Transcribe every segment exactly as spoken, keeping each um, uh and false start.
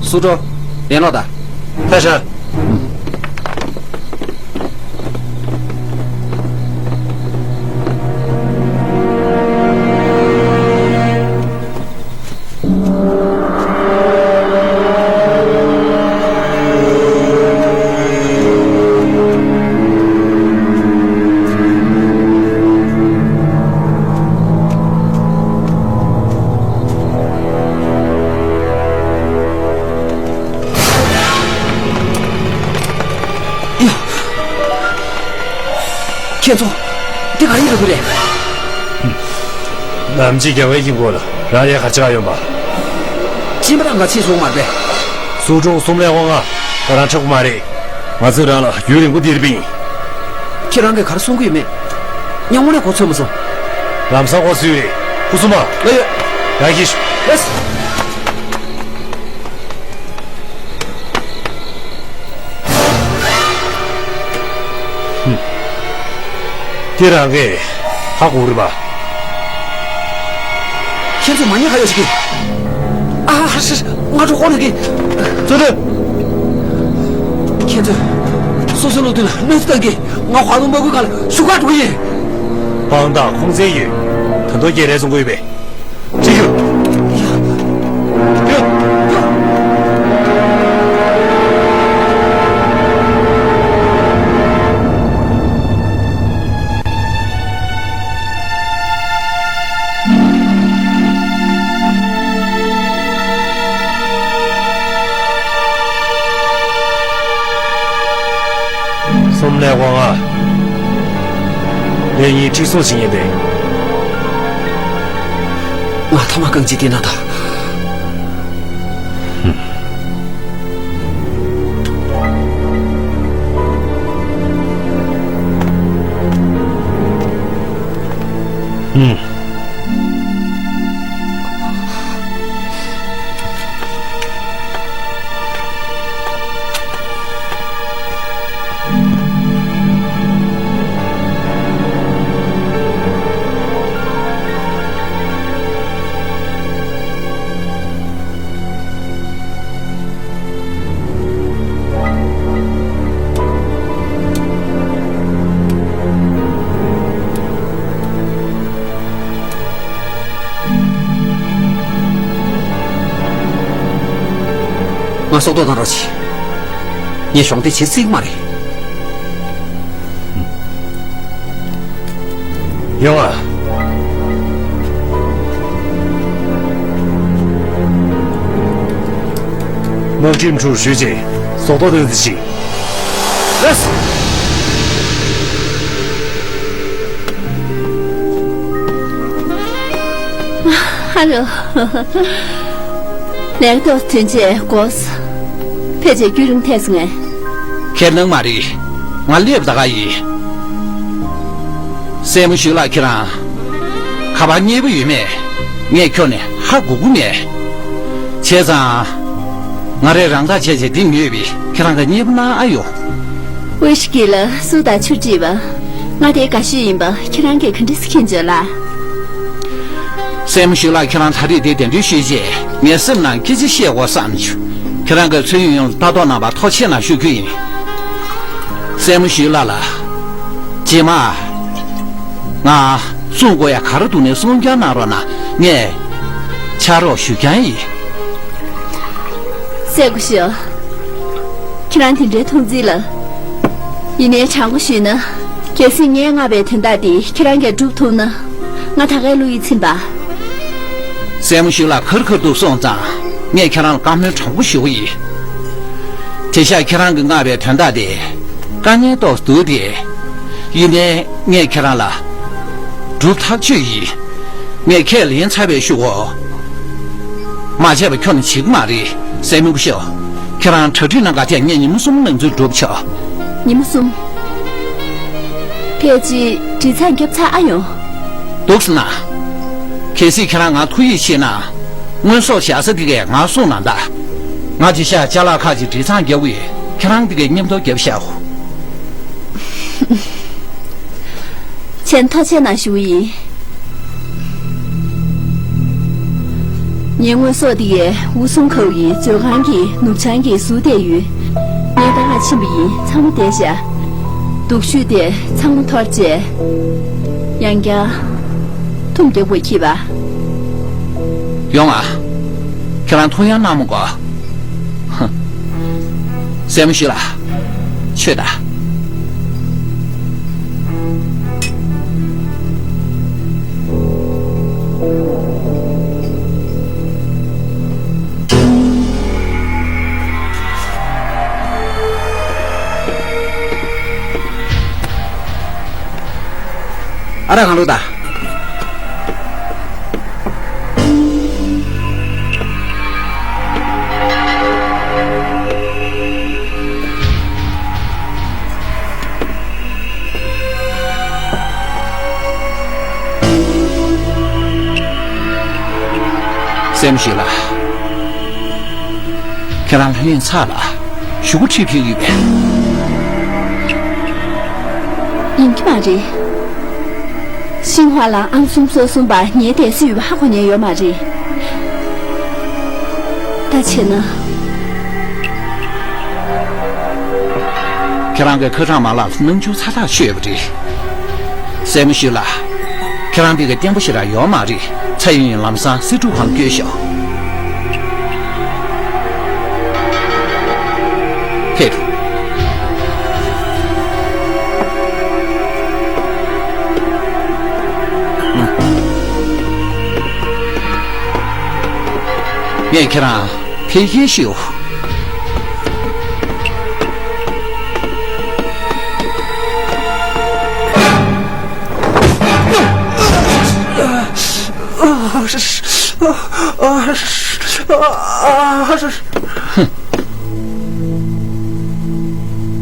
སུ་ཀྲོ། གདན་ལོག་ད། ད་ཤ། ཁྱེད་ཚོ། འདི་ག་རེ་ཡིན་པ་རེད། ནམ་ཕྱེད་རྒྱལ་བའི་དཀྱིལ་འཁོར་ལ་རང་ཡང་ག་ཅི་ག་ཡོད་པ། སྤྱིན་པ་རང་ག་ཚད་བྱུང་མ་རེད། སུ་ཀྲོ་གསུམ་ལས་དབང་ང་ད་རང་ཆག་པ་མ་རེད། ང་ཚོས་རང་ལ་ཡུན་རིང་པོ་འདིར་བིང་། ཁྱེད་རང་གིས་ག་རེ་གསུང་གི་ཡོད་མེད། ངས་དངོས་གནས་གོ་ཚོད་མ་སོང་། ལམ་སང་ཁོ་སུས་རེད། སྐུ་སྲུང་མ། ལོས་ཡོད། ཡར་ཤོག་ལོས། དེ་རང་གིས་ཧ་གོ་རེད་པ། ཁྱེད་ཚོ་མ་ཉེས་ཁ་ཡོད་ཅིག་གིས། ཨ་ཧ་ཧ། ང་ཚོ་ཁོ་རང་གིས། ཚོ་དེ། ཁྱེད་ཚོས་སོ་སོའི་བློ་མཐུན་ལ་གནོད་འཚེ་བཏང་གིས། ང་ཧྭ་ལུང་པ་ཀུའི་སྒང་ལ་ཞུ་ག་འགྲོ་གི་ཡིན། དཔང་རྟགས་ཁུངས་བཙན་ཡོད། ད་དུང་སྐད་རེ་གསུང་གི་ཡོད་པས། ཅི་ཞུ། གསུམ་ལས་དབང་ང་། ལས་གཉིས་ཁྲིད་སོང་བྱེད་ཉེན་པས། ང་ཐ་མ་རྐང་གཅིག་བལྟས་ན་ད། ཧུམ། ང་སྲོག་ཐོག་བཏང་རོགས་གྱིས། ངས་གཞོགས་འདེགས་བྱེད་སྲིད་ཀྱི་མ་རེད། ཡོང་ང་། དམག་ཁྲིམས་ཁྲོད་ཞུས་རྗེས་སྲོག་ཐོག་བཏང་རྩིས་བྱེད། ལགས་སོ། ཧ་ལོ། ལེགས་ཏོག་དོན་ཆེ་གོ་སོང་། ཕལ་ཆེར་རྒྱུན་རིང་ཐལ་སོང་ངས། ཁྱེད་སྣང་མ་རེད། ང་སླེབས་ད་ག་ཡིན། སྲས་མོ་ཞུས་ལགས། ཁྱེད་རང་ག་པར་མཉེས་པོ་ཡོད་མེད། ངས་ཁྱོན་ནས་ཧ་གོ་གི་མེད། བྱས་ཙང་ང་རས་རང་བདག་བྱས་བྱས་འདི་ཉོས་པས། ཁྱེད་རང་གིས་མཉེས་པོ་གནང་ཨ་ཡོད། ཝི་ཤི་ཀི་ལ་སུ་དང་ཆུ་དཀྲིས་པ། ང་དེ་དགའ་ཤོས་ཡིན་པ། ཁྱེད་རང་གིས་ག་འདྲ་སེ་མཁྱེན་བྱུང་ལགས། སྲས་མོ་ཞུས་ལགས། ཁྱེད་རང་ད་རེས་འདིར་གདན་འདྲེན་ཞུས་རྗེས་ངའི་སེམས་ནང་སྐད་ཆ་བཤད་དགོས་བསམ་བྱུང་། ཁྱེད་རང་གིས་ཚོས་ཡུན་ཡོངས་ལ་ལྟ་རྟོག་གནང་བར་ཐུགས་རྗེ་ཆེ་གནང་ཞུ་རྒྱུ་ཡིན། སྲས་མོ་ཞུས་ལགས་ལ། རྗེས་མ་ང་གསུང་དགོས་ཡ་ག་རེ་འདུག་ན་གསུང་རྐྱང་གནང་རོགས་གནང་། ངས་ཕྱག་རོགས་ཞུ་རྐྱང་ཡིན། སྲས་སྐུ་ཞབས། ཁྱེད་རང་དེ་འདྲའི་མཐོང་ཚུལ་ལ། ཡིན་ནའི་དྲང་པོ་ཞུས་ན། གལ་སྲིད་ངས་མངགས་པའི་དོན་དག་དེ་ཁྱེད་རང་གིས་སྒྲུབ་ཐུབ་ན། ང་ད་གའི་བློ་ཡིད་ཚིམ་པ། སྲས་མོ་ཞུས་ལགས། ཁར་ཁར་འདུག་སོང་ཙང་ངས་ཁྱེད་རང་ལ་བཀའ་མོལ་དྲང་པོ་ཞུ་གི་ཡིན། དེང་སང་ཁྱེད་རང་གིས་མངགས་པའི་དོན་དག་དེ་དཀའ་ངལ་ཏོག་ཙམ་འདུག་སྟེ། ཡིན་ནའི་ངས་ཁྱེད་རང་ལ་སྒྲུབ་ཐག་ཆོད་ཡིན། ངས་ཁས་ལེན་ཚར་བའི་གཞུག་གུ། མ་བྱས་པ་ཁྱོན་ནས་བྱེད་ཀྱི་མ་རེད། སྲས་མོ་སྐུ་ཞབས། ཁྱེད་རང་གྲ་སྒྲིག་གནང་ག་དེ་ངས་ཉིན་མོ་གསུམ་ནང་ཚུད་སྒྲུབ་ཆོག་ཉིན་མོ་གསུམ། ཕལ་ཆེར་དྲི་མཚམས་བརྒྱབ་ཚར་ཨ་ཡོང་། འདུག་སེ་ན། གལ་སྲིད་ཁྱེད་རང་ང་ཐུགས་ཡིད་ཆེས་ན། དངོས་ཟོག་བཞག་ས་དེ་གས་ང་གསུངས་གནང་ད། ང་དེང་སང་ཅ་ལག་ཁག་ཅིག་དྲི་མཚམས་བརྒྱབ་ཀྱི་ཡོད། ཁྱེད་རང་དེ་གས་མཉམ་དུ་བརྒྱབ་བཞག་གོ། ཁྱེད་ཐུགས་རྗེ་གནང་ཞུ་གི་ཡིན། ངའི་དངོས་ཟོག་འདི་ཡའི་དབུ་སྲུང་ཁའུ་ཡི་མཛོད་ཁང་གི་ནུབ་བྱང་གི་ཟུར་བསྡད་ཡོད། ངས་ད་ག་ཕྱིན་པ་ཡིན། ཚང་མ་བསྡད་ཤག་འདུག་ཤོས་དེ་ཚང་མ་འཐོར་བྱས། ཡང་བསྐྱར་ཐུམ་རྒྱག་པ་གྱིས་པ། ཡོང་ང་། ཁྱེད་རང་ཐུག་ཡང་གནང་མི་དགོས། ཧ། སྲས་མོ་ཞིག་ལ། ཆོས་དང་། ཨ་ར་གང་ལུགས་ད། སྲས་མོ་ཞིག་ལ། ཁྱེད་རང་ལྷ་ཡུལ་ཚར་ལ་ཞུ་སྒོ་ཁྲིད་ཕེབས་ཡོད་པས། ཡིན་གྱི་མ་རེད། ཤིན་ཧྭ་ལ་ཨང་གསུམ་སོ་གསུམ་པ་ངའི་འདས་གཟིགས་ཡོད་པ་ཧ་གོ་ཉན་ཡོད་མ་རེད། ད་བྱས་ན། ཁྱེད་རང་གི་ཁ་གྲངས་མ་ལག་ལ་སྣང་ཆུང་ཚ་ཐག་ཆོད་ཡོད་པ་རེད། སྲས་མོ་ཞིག་ལ། ཁྱེད་རང་འདི་ག་བརྟན་པོ་ཞིག་རང་ཡོད་མ་རེད། ཚ་ཡིན་ཡིན་ལམ་སང་སེ་འབྲུ་ཁང་བསྐྱོད་ཤོག་ཕེབས། ངས་ཁྱེད་རང་ཕལ་སྐད་ཞུ།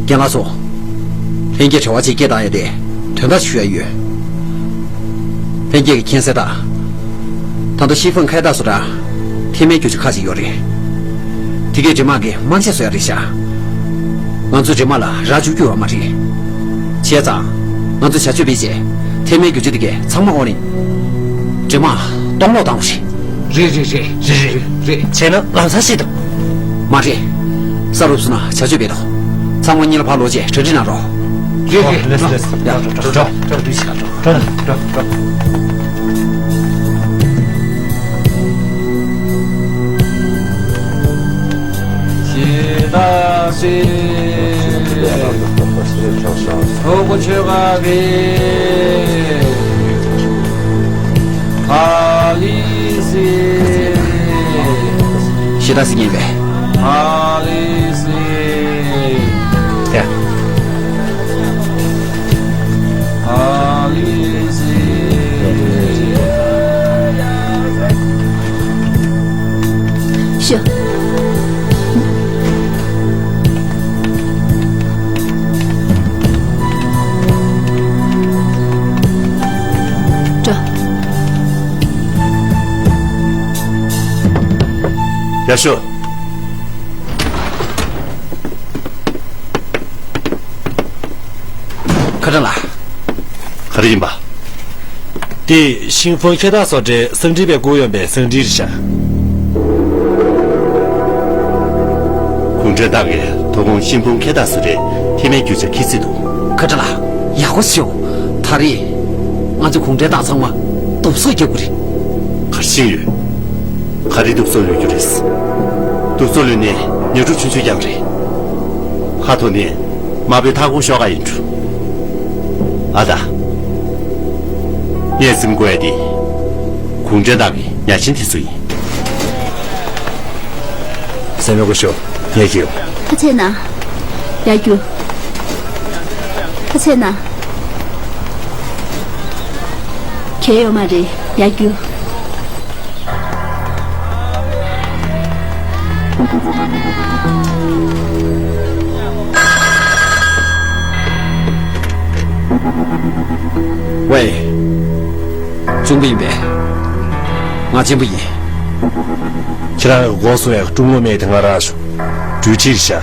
རྒན་ལགས་སོ། ལྷན་རྒྱས་བྲེལ་བ་ཅིག་སྐད་བཏང་ཡ་དེ་དོན་དག་ཞུ་ཡ་ཡོད། ལྷན་རྒྱས་ཀྱིས་མཁྱེན་གསལ་ལྟར། ད་ལྟ་ཤིན་ཧྥང་ཁེ་ཏ་སོ་ཏྲ་ཐེ་མའི་རྒྱུ་ཆ་ཁག་ཅིག་ཡོད་རེད། དེ་གས་འདྲེ་དམག་གིས་དམག་ཆས་བཟོ་ཡ་རེད་ཤག་ང་ཚོས་འདྲེ་དམག་ལ་རག་འཇུག་རྒྱུ་ཡོད་མ་རེད། བྱས་ཙང་། ང་ཚོས་བྱ་སྤྱོད་སྤེལ་རྗེས་ཐེ་མའི་རྒྱུ་ཆ་དེ་གས་ཚང་མ་དབོར་ནས། འདྲེ་དམག་སྟོང་ལོག་བཏང་བ་རེད། རེད་རེད་རེད། རེད་རེད་རེད། བྱས་ན་ལམ་སང་ཤེས་ཐུབ། མ་རེད། ས་རུབ་སོང་ན་བྱ་སྤྱོད་སྤེལ་དོ། ཚང་མ་གཉིད་ལ་ཕར་ལོག་རྗེས་གྲ་སྒྲིག་གནང་རོགས། རེད་རེད། ལགས་སོ་ལགས་སོ། ཡ། འགྲོ་འགྲོ་འགྲོ། འགྲོ་འདུག་ཤག་འགྲོ་འགྲོ་འགྲོ་འགྲོ། ཞེས་བཏགས་ཏེ། ཐུགས་ཆོས་ག་བེ། ཧ་ལི་སི། ཞེས་བཏགས་ཏེ་ཡིན་པས། ཧ་ལི་སི། ཡ། ཧ་ལི་སི། ཤོག་འགྲོ། ཡ་ཤོ། ཁ་སང་ལ། ག་རེ་ཡིན་པ། དེ་ཤིང་ཧྥང་ཁེ་ཏ་སོ་ཏྲའི་གསང་འཕྲིན་པས་བསྐུར་ཡོང་པའི་གསང་འཕྲིན་རེད་ཤག་གུང་ཁྲན་ཏང་གིས་དོ་དགོང་ཤིང་ཧྥང་ཁེ་ཏ་སོ་ཏྲའི་ཐེ་མའི་རྒྱུ་ཆ་འཁྱེར་རྩིས་འདུག་ཁ་སང་ལ། ཡག་པོ་ཞིག་བྱུང་། ད་རེས་ང་ཚོ་གུང་ཁྲན་ཏང་ཚང་མ་བསྡུ་གསོག་རྒྱག་དགོས་རེད། ག་རེ་བྱེད་ཀྱི་ཡོད། ག་རེ་བསྡུ་གསོག་ལོན་རྒྱུ་རེད། བསྡུ་གསོག་ལོན་ནས་ཉོ་སྒྲུབ་ཆུང་ཆུང་རྒྱག་རེད། ཁ་ཐོག་ནས་དམར་པོའི་མཐའ་འཁོར་ཤོག་ཁ་ཡིན་འགྲོ། ཨ་ད། ངས་འཛིན་དགོས་ཡ་དེ། གུང་ཁྲན་ཏང་གི་ཉ་ཆེན་དེ་ཚོ་ཡིན། སེམས་མེད་དགོས་ཤོག་ངས་ཀྱིས་ཡོང་། ཁ་ཆེ་ན། ཡར་རྒྱུགས། ཁ་ཆེ་ན། གལ་ཡོད་མ་རེད། ཡར་རྒྱུགས། ཝེ། གཅུང་པོ་ཡིན་པས། ང་གཅེན་པོ་ཡིན། ཁྱེད་རང་གི་འགོག་སོང་བའི་ཀྲུང་ལོ་མེད་དེ་ང་རག་བྱུང་། འགྲུལ་འཕྲིན་རེད་ཤག་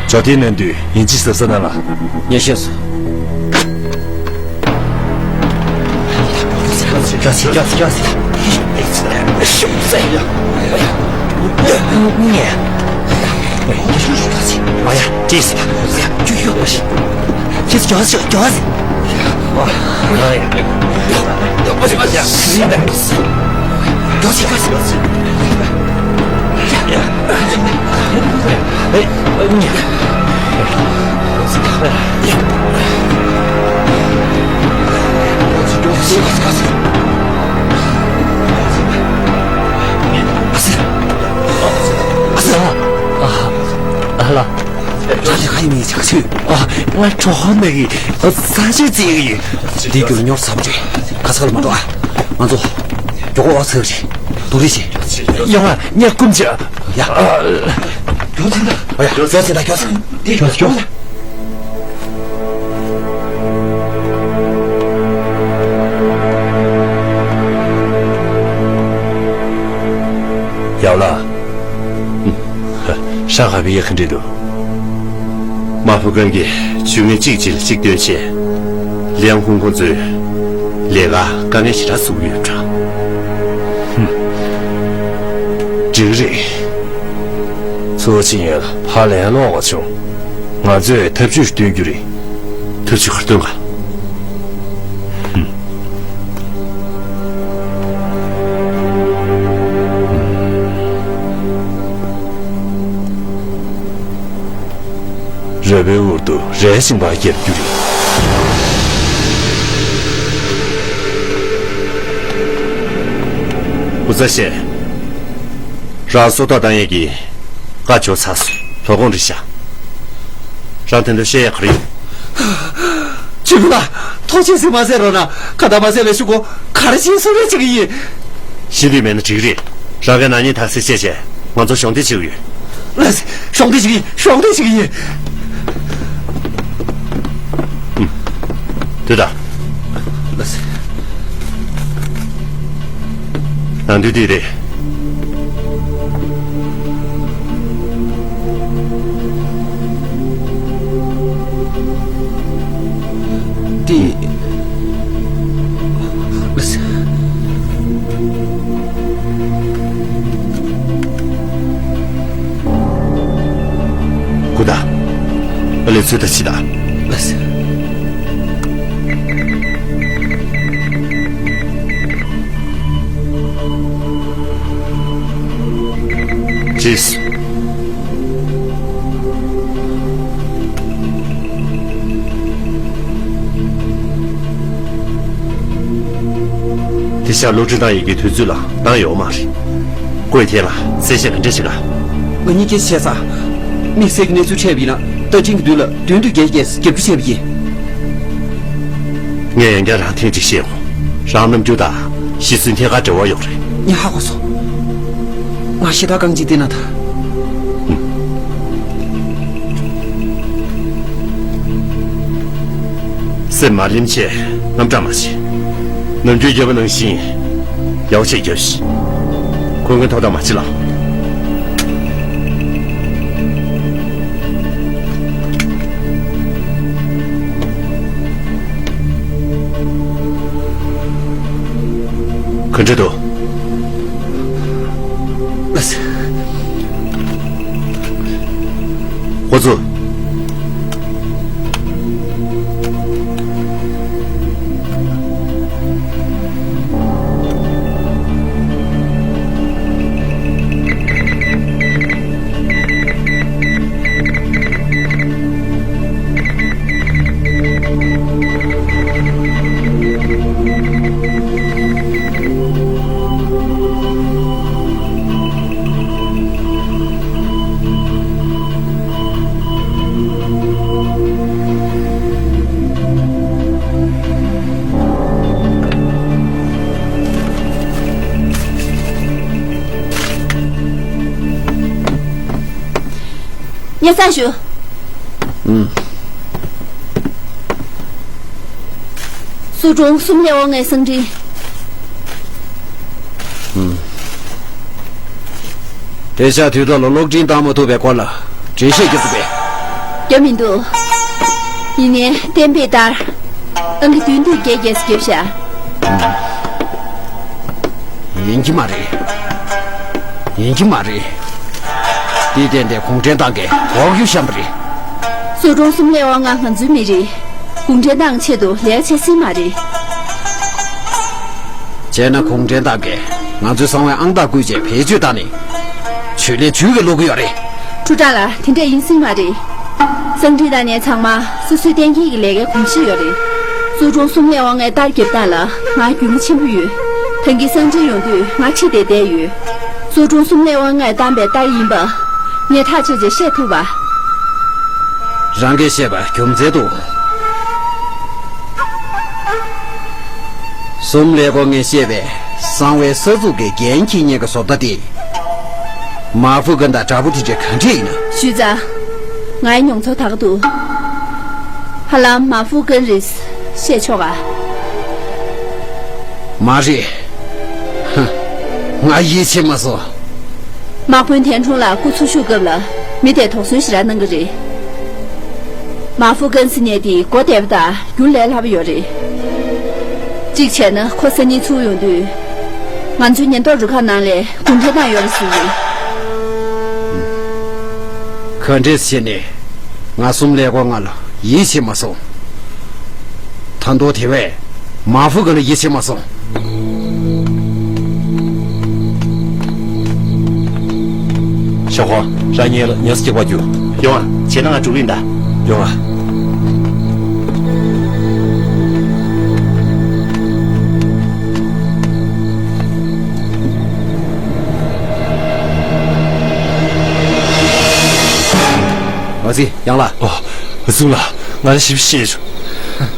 ཇོ་ཐིའི་ནན་དུས་ཡིན་གཅིག་ཟབ་ས་ན་ལ། ངས་ཤེས་སོང་། ཤུགས་ཟད་ཡ། ཉེ། ཨ་ཡ། ཅི་ཟེར། ཅི་ཡོད་པ་ཞིག་ཅི་ཟེར། ཅི་ཟེར། ཅི་ཟེར། ཨ་ལ། ད་དེ་ག་ཡིན་མིན་ཆག་ཆུ། ཨ། ང་གྲོགས་ནས་ཡིན། ས་ཆ་བརྩིས་ཡིན། འདི་རྒྱུ་ཉོ་བསམ་རེད། ཁ་ཚ་ལ་མ་འགྲོ་ཨ། ང་ཚོ་མགྱོགས་པོ་ཨ་ཚ་རེད། དུ་རེད་ཆེ། ཡང་ང་ཉལ་སྐུམ་ཆེ། ཡ། མགྱོགས་ཚིག་ད། ཡ། མགྱོགས་ཚིག་ད། མགྱོགས་ཚིག་ཡ་ལ། ཧྲ་ཧ་བི་ཡ་ག་འདྲ་འདུག་མ་ཕུ་ཀན་གྱིས་ཇུས་ངན་གཅིག་རྗེས་ལ་གཅིག་བཏོན་བྱས། ལིའང་ཧུང་ཁོང་ཚོས་ལས་ཀ་དཀའ་ངལ་ཞེ་དྲག་བཟོ་གི་ཡོད་འདྲ། ཧུམ། འགྲིག་རེད། ཚོ་ཆེན་ཡོད་ཕ་ལན་ལོག་པ་བྱུང་། ང་ཚོས་ཐབས་ཇུས་སྟོན་རྒྱུ་རེད། ཐབས་ཇུས་ག་རེ་སྟོན་ག། ཧུམ། ར་བའི་འུར་དུ་རའི་ཞིང་པ་རྒྱབ་རྒྱུ་རེད། སྐུ་ཚ་ཤེས། རང་སོ་ཐོག་བཏང་ཡས་ཀྱི་བཀའ་འབྱོར་ཚར་སོང་། དོ་དགོང་རེད་ཤག་རང་དོན་དུ་བཤད་ཡས་ག་རེ་ཡོད། ཆོས་སྐུ་ལགས། ཐོག་ཆེན་སྲིད་མ་ཟེར་རོགས་གནང་། ཁ་ད་མ་ཟེར་བའི་ཤུག་གོ་ག་རེ་བྱེད་སོང་རེད་ཅིག་ཡིན། ཤི་འདོད་མེད་ན་འགྲིག་རེད། རང་གི་ན་ཉིན་ཐག་སེ་བཤད་བྱས་ང་ཚོ་གཞོགས་འདེགས་བྱེད་ཀྱི་ཡོད། ལགས་སེ། གཞོགས་འདེགས་བྱེད་ཀྱི་ཡིན། གཞོགས་འདེགས་བྱེད་ཀྱི་ཡིན། ཨུམ། སྡོད་དང་། ལགས་སེ། ནང་དུས་འདི་རེད། འདི། ལགས་སེ། སྐུ་ད། ཨ་ལེ་ཚོད་ལྟ་བྱེད་དང་། ལགས་སེ། ཅེས། དེ་ཤར་གློག་འཕྲིན་བཏང་ཡས་ཀྱི་དུས་ཚོད་ལ་བཏང་ཡོད་མ་རེད། ཀོས་ཐེ་ལ་གསལ་བཤད་ག་འདྲ་བྱེད་ག། ང་གཉིས་ཀྱིས་བཤད་ས། དམིགས་བསལ་གྱི་གནས་ཚུལ་འཕྲད་པ་ཡིན་ན་རྟ་མགྲིན་གྱི་མདུན་ལ་མདུན་དུ་རྒྱལ་རྒྱལ་རྒྱབ་སྐྱོར་བྱས་པ་ཡིན། ངས་ཡང་བསྐྱར་རང་ཐེངས་གཅིག་བཤད་འོང་། རང་རྣམ་འགྱུར་དང་ཤི་གསོན་ཐད་ཀར་འབྲེལ་བ་ཡོད་རེད། ངས་ཧ་གོ་སོང་། ང་ཞེ་དྲག་རྐང་གཅིག་བལྟས་ན་ད། སེམས་མ་ལྷིང་བྱས་རྣམ་དག་མ་བྱེད། ནམ་རྒྱུན་རྒྱབ་པ་ནང་བཞིན་ཡག་བྱས་རྒྱབ་ཤིག་ཁོ་ངན་ཐོག་ཐག་མ་བྱེད་ལ། ག་འདྲ་འདུག་ཨ་ཙི། ཧོ་ཙུ། སྙན་སེང་ཞུ། ཨུམ། སུ་ཀྲུང་གསུམ་ལས་འོག་ངའི་གསང་འཕྲིན། ཨུམ། དེ་ཤ་དུས་ཐོག་ལ་གློག་འཕྲིན་བཏང་མ་ཐུབ་པའི་སྐོར་ལ་འགྲེལ་བཤད་རྒྱབ་ཐུབ་པས། རྒྱབ་མི་འདུག་ཡིན་ནའི་གཏན་འབེབས་ལྟར། ཨང་ཀི་བདུན་དུ་བརྒྱད་བརྒྱད་བརྒྱབ་བཞག་ཡིན་གྱི་མ་རེད། ཡིན་གྱི་མ་རེད། དེའི་རྐྱེན་དེ་གུང་ཁྲན་ཏང་གིས་འོག་ཡུ་བཤམས་པ་རེད། གསོ་སྦྲུམ་གསུམ་ལས་དབང་ལྔ་ང་ཚོའི་མི་རེད། གུང་ཁྲན་ཏང་ཆེད་དུ་ལས་བྱེད་སྲིད་མ་རེད། བྱས་ན་གུང་ཁྲན་ཏང་གིས་ང་ཚོའི་གསང་བའི་ཨང་རྟགས་བརྐུས་རྗེས་བེད་སྤྱོད་བཏང་ནས། ཆོས་ལས་ཇུས་ཀྱི་བླུག་གི་ཡོད་རེད། ཁྲུ་ཀྲང་ལགས། དེ་འདྲ་ཡིན་སྲིད་མ་རེད། གསང་འཕྲིན་དང་ནས་ཚང་མ་སོ་སོའི་གཏན་འཁེལ་གྱི་ལས་ཀའི་གོམས་གཤིས་ཡོད་རེད། གསོ་སྦྲུམ་གསུམ་ལས་དབང་ལྔའི་རྟར་རྒྱབ་སྟངས་ལ་ང་རྒྱུས་མངའ་ཆེན་པོ་ཡོད། ད་གིན་གསང་འཕྲིན་ཡོང་དུས་ང་ཁྲིད་དེ་བསྡད་ཡོད། གསོ་སྦྲུམ་གསུམ་ལས་དབང་ལྔས་བཏང་པའི་རྟར་ཡིན་པ། ངས་ཐག་ཆོད་ཅེས་བཤད་ཐུབ་པ། རང་གིས་བཤད་པ་རྒྱུ་མཚན་འདུག་གསུམ་ལས་དབང་ལྔས་བཤད་པའི་གསང་བའི་ས་ཚུགས་ཀྱི་འགན་འཁྱེར་མཁན་གྱི་བཟོ་ལྟ་དེ། མ་ཧྥུ་ཀུན་དང་དྲག་པོ་དེ་འདྲ་ག་འདྲས་ཡིན་ན། ཞུས་ཙང་། ང་ཡི་མྱོང་ཚོར་ད་ག་འདུག་ཧ་ལམ་མ་ཧྥུ་ཀུན་རེད་བཤད་ཆོག་ག་མ་རེད། ཧ། ང་ཡིད་ཆེས་མ་སོང་། དམག་དཔོན་ཐན་ཁྲུང་ལགས་སྐུ་འཚོ་བཞུགས་སྐབས་ལ་མི་དེས་དོགས་ཟོན་ཞེ་དྲག་གནང་གི་རེད། མ་ཧྥུ་ཀུན་ཟེར་མཁན་དེ་མགོ་བདེ་བ་དང་རྒྱུན་ལས་སླ་པོ་ཡོད་རེད། གཅིག་བྱས་ན་ཁོ་སང་ཉིན་ཚུར་ཡོང་དུས། ང་ཚོའི་ཉེན་རྟོག་རུ་ཁག་ནང་ལ་གུང་ཁྲན་ཏང་ཡོད་རེད་ཟེར་གི་རེད། ག་འདྲས་བྱས་ནས་ང་གསུམ་ལས་དབང་ལྔ་ལ་ཡིད་ཆེས་མ་སོང་། ད་དུང་དེ་བས་མ་ཧྥུ་ཀུན་ལ་ཡིད་ཆེས་མ་སོང་། ཞའོ་ཧོ། རང་ཉལ་ལ་ཉལ་ས་སྐྱེལ་བ་རྒྱུ། ཡོང་ཨ། བྱས་ན་ང་འགྲོ་གི་ཡིན་ད། ཡོང་ཨ། ཨ་ཙི། ཡང་ལ། ཨོ། ཟུང་ལ། ང་ལ་ཞིབ་བཤད་ཆོག་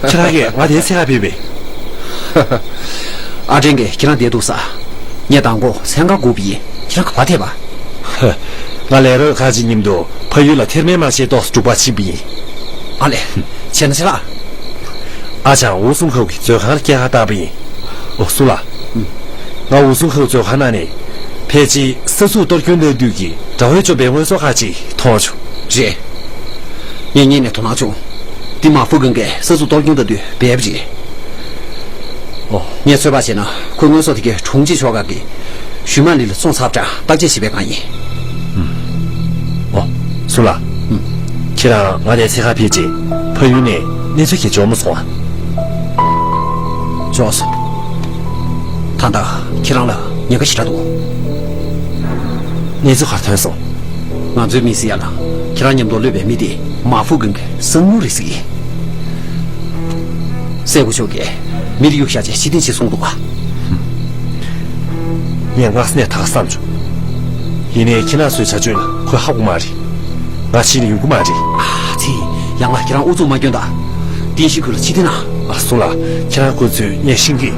ཁྱེད་རང་གིས་ང་དེའི་ཚེ་ག་ཕེབས་པས། ཨ་ཀྲེན་གྱིས་ཁྱེད་རང་བསྡད་འདུག་ས། ངས་མདང་དགོང་མཚན་ག་སྒུག་པ་ཡིན། ཁྱེད་རང་ག་པར་ཐེབས་པ། ང་ལས་རོགས་ཁག་ཅིག་མཉམ་དུ་ཕ་ཡུལ་ལ་ཐེར་མའི་དམག་ཆེན་ཏོག་ཙམ་སྒྲུག་པར་ཕྱིན་པ་ཡིན། ཨ་ལས། བྱས་ན་ཆ་ལགས། ཨ་ཅག་ཝུ་སུང་ཁའུ་གི་མཛོད་ཁང་ལ་སྐྱེལ་ཁ་བཏང་པ་ཡིན། ཨོ་སུ་ལ། ང་ཝུ་སུང་ཁའུ་མཛོད་ཁང་ནང་ནས་ཕལ་ཆེར་ས་ཚུགས་གཏོར་སྐྱོན་གནང་དུས་ཀྱི་དགྲ་བོས་བཅོམ་པའི་དངོས་ཟོག་ཁག་ཅིག་མཐོང་བྱུང་། རེད། ངས་སྔོན་ནས་དོ་སྣང་བྱུང་། འདི་མ་ཧྥུ་ཀུན་གྱིས་ས་ཚུགས་གཏོར་སྐྱོན་གནང་དུས་སྦས་པ་རེད། ཨོ། ངས་ཚོད་དཔག་བྱས་ན་ཁོའི་དངོས་ཟོག་དེ་གའི་དྲུང་ཆེ་ཕྱོགས་ཁག་གི་ཞུས་མ་ལི་ལ་སོང་ཚར་བ་འདྲ་བརྟག་དཔྱད་བྱེད་པའི་སྒང་ཡིན། ཨོ། སུ་ལ། ཁྱེད་རང་ང་དང་འཚོལ་གར་ཕེབས་རྗེས་ཕ་ཡུལ་ནས་གནས་ཚུལ་གྱི་འབྱོར་མ་སོང་ཨ། འབྱོར་སོང་། ད་ལྟ་ཁྱེད་རང་ལ་ཉེན་ཁ་ཞེ་དྲག་འདུག་གནས་ཚུལ་ག་རེ་ཐོན་སོང་། ང་ཚོའི་མི་སི་ཡ་ལ་ཁྱེད་རང་མཉམ་དུ་གློད་པའི་མི་དེ་མ་ཧྥུ་ཀུན་གྱི་གསང་ཉུལ་རེད་ཟེར་གྱི། སྲས་སྐུ་ཞབས་ཀྱིས་མི་དེ་གཡུག་བཞག་ཅེས་ཕྱིར་འཐེན་བྱེད་གསུངས་འདུག་ག་ངས་སྔ་ས་ནས་ད་ག་བསམ་བྱུང་། ཡིན་ནའི་ཁྱེད་རང་ཚོའི་བྱ་སྤྱོད་ལ་ཁོས་ཧ་གོ་མ་རེད། ང་ཕྱིན་ནས་ཡོང་གི་མ་རེད། ཨ་ཙི། ཡང་ལ་ཁྱེད་རང་ཨུ་ཚུགས་མ་སྐྱོན་ད། བསྟན་བཤིག་ཁུལ་ལ་ཕྱིར་འཐེན་ན། ཨ་སུ་ལ། ཁྱེད་རང་ཁོ་ཚོས་ངས་ཤེས་ཀྱི།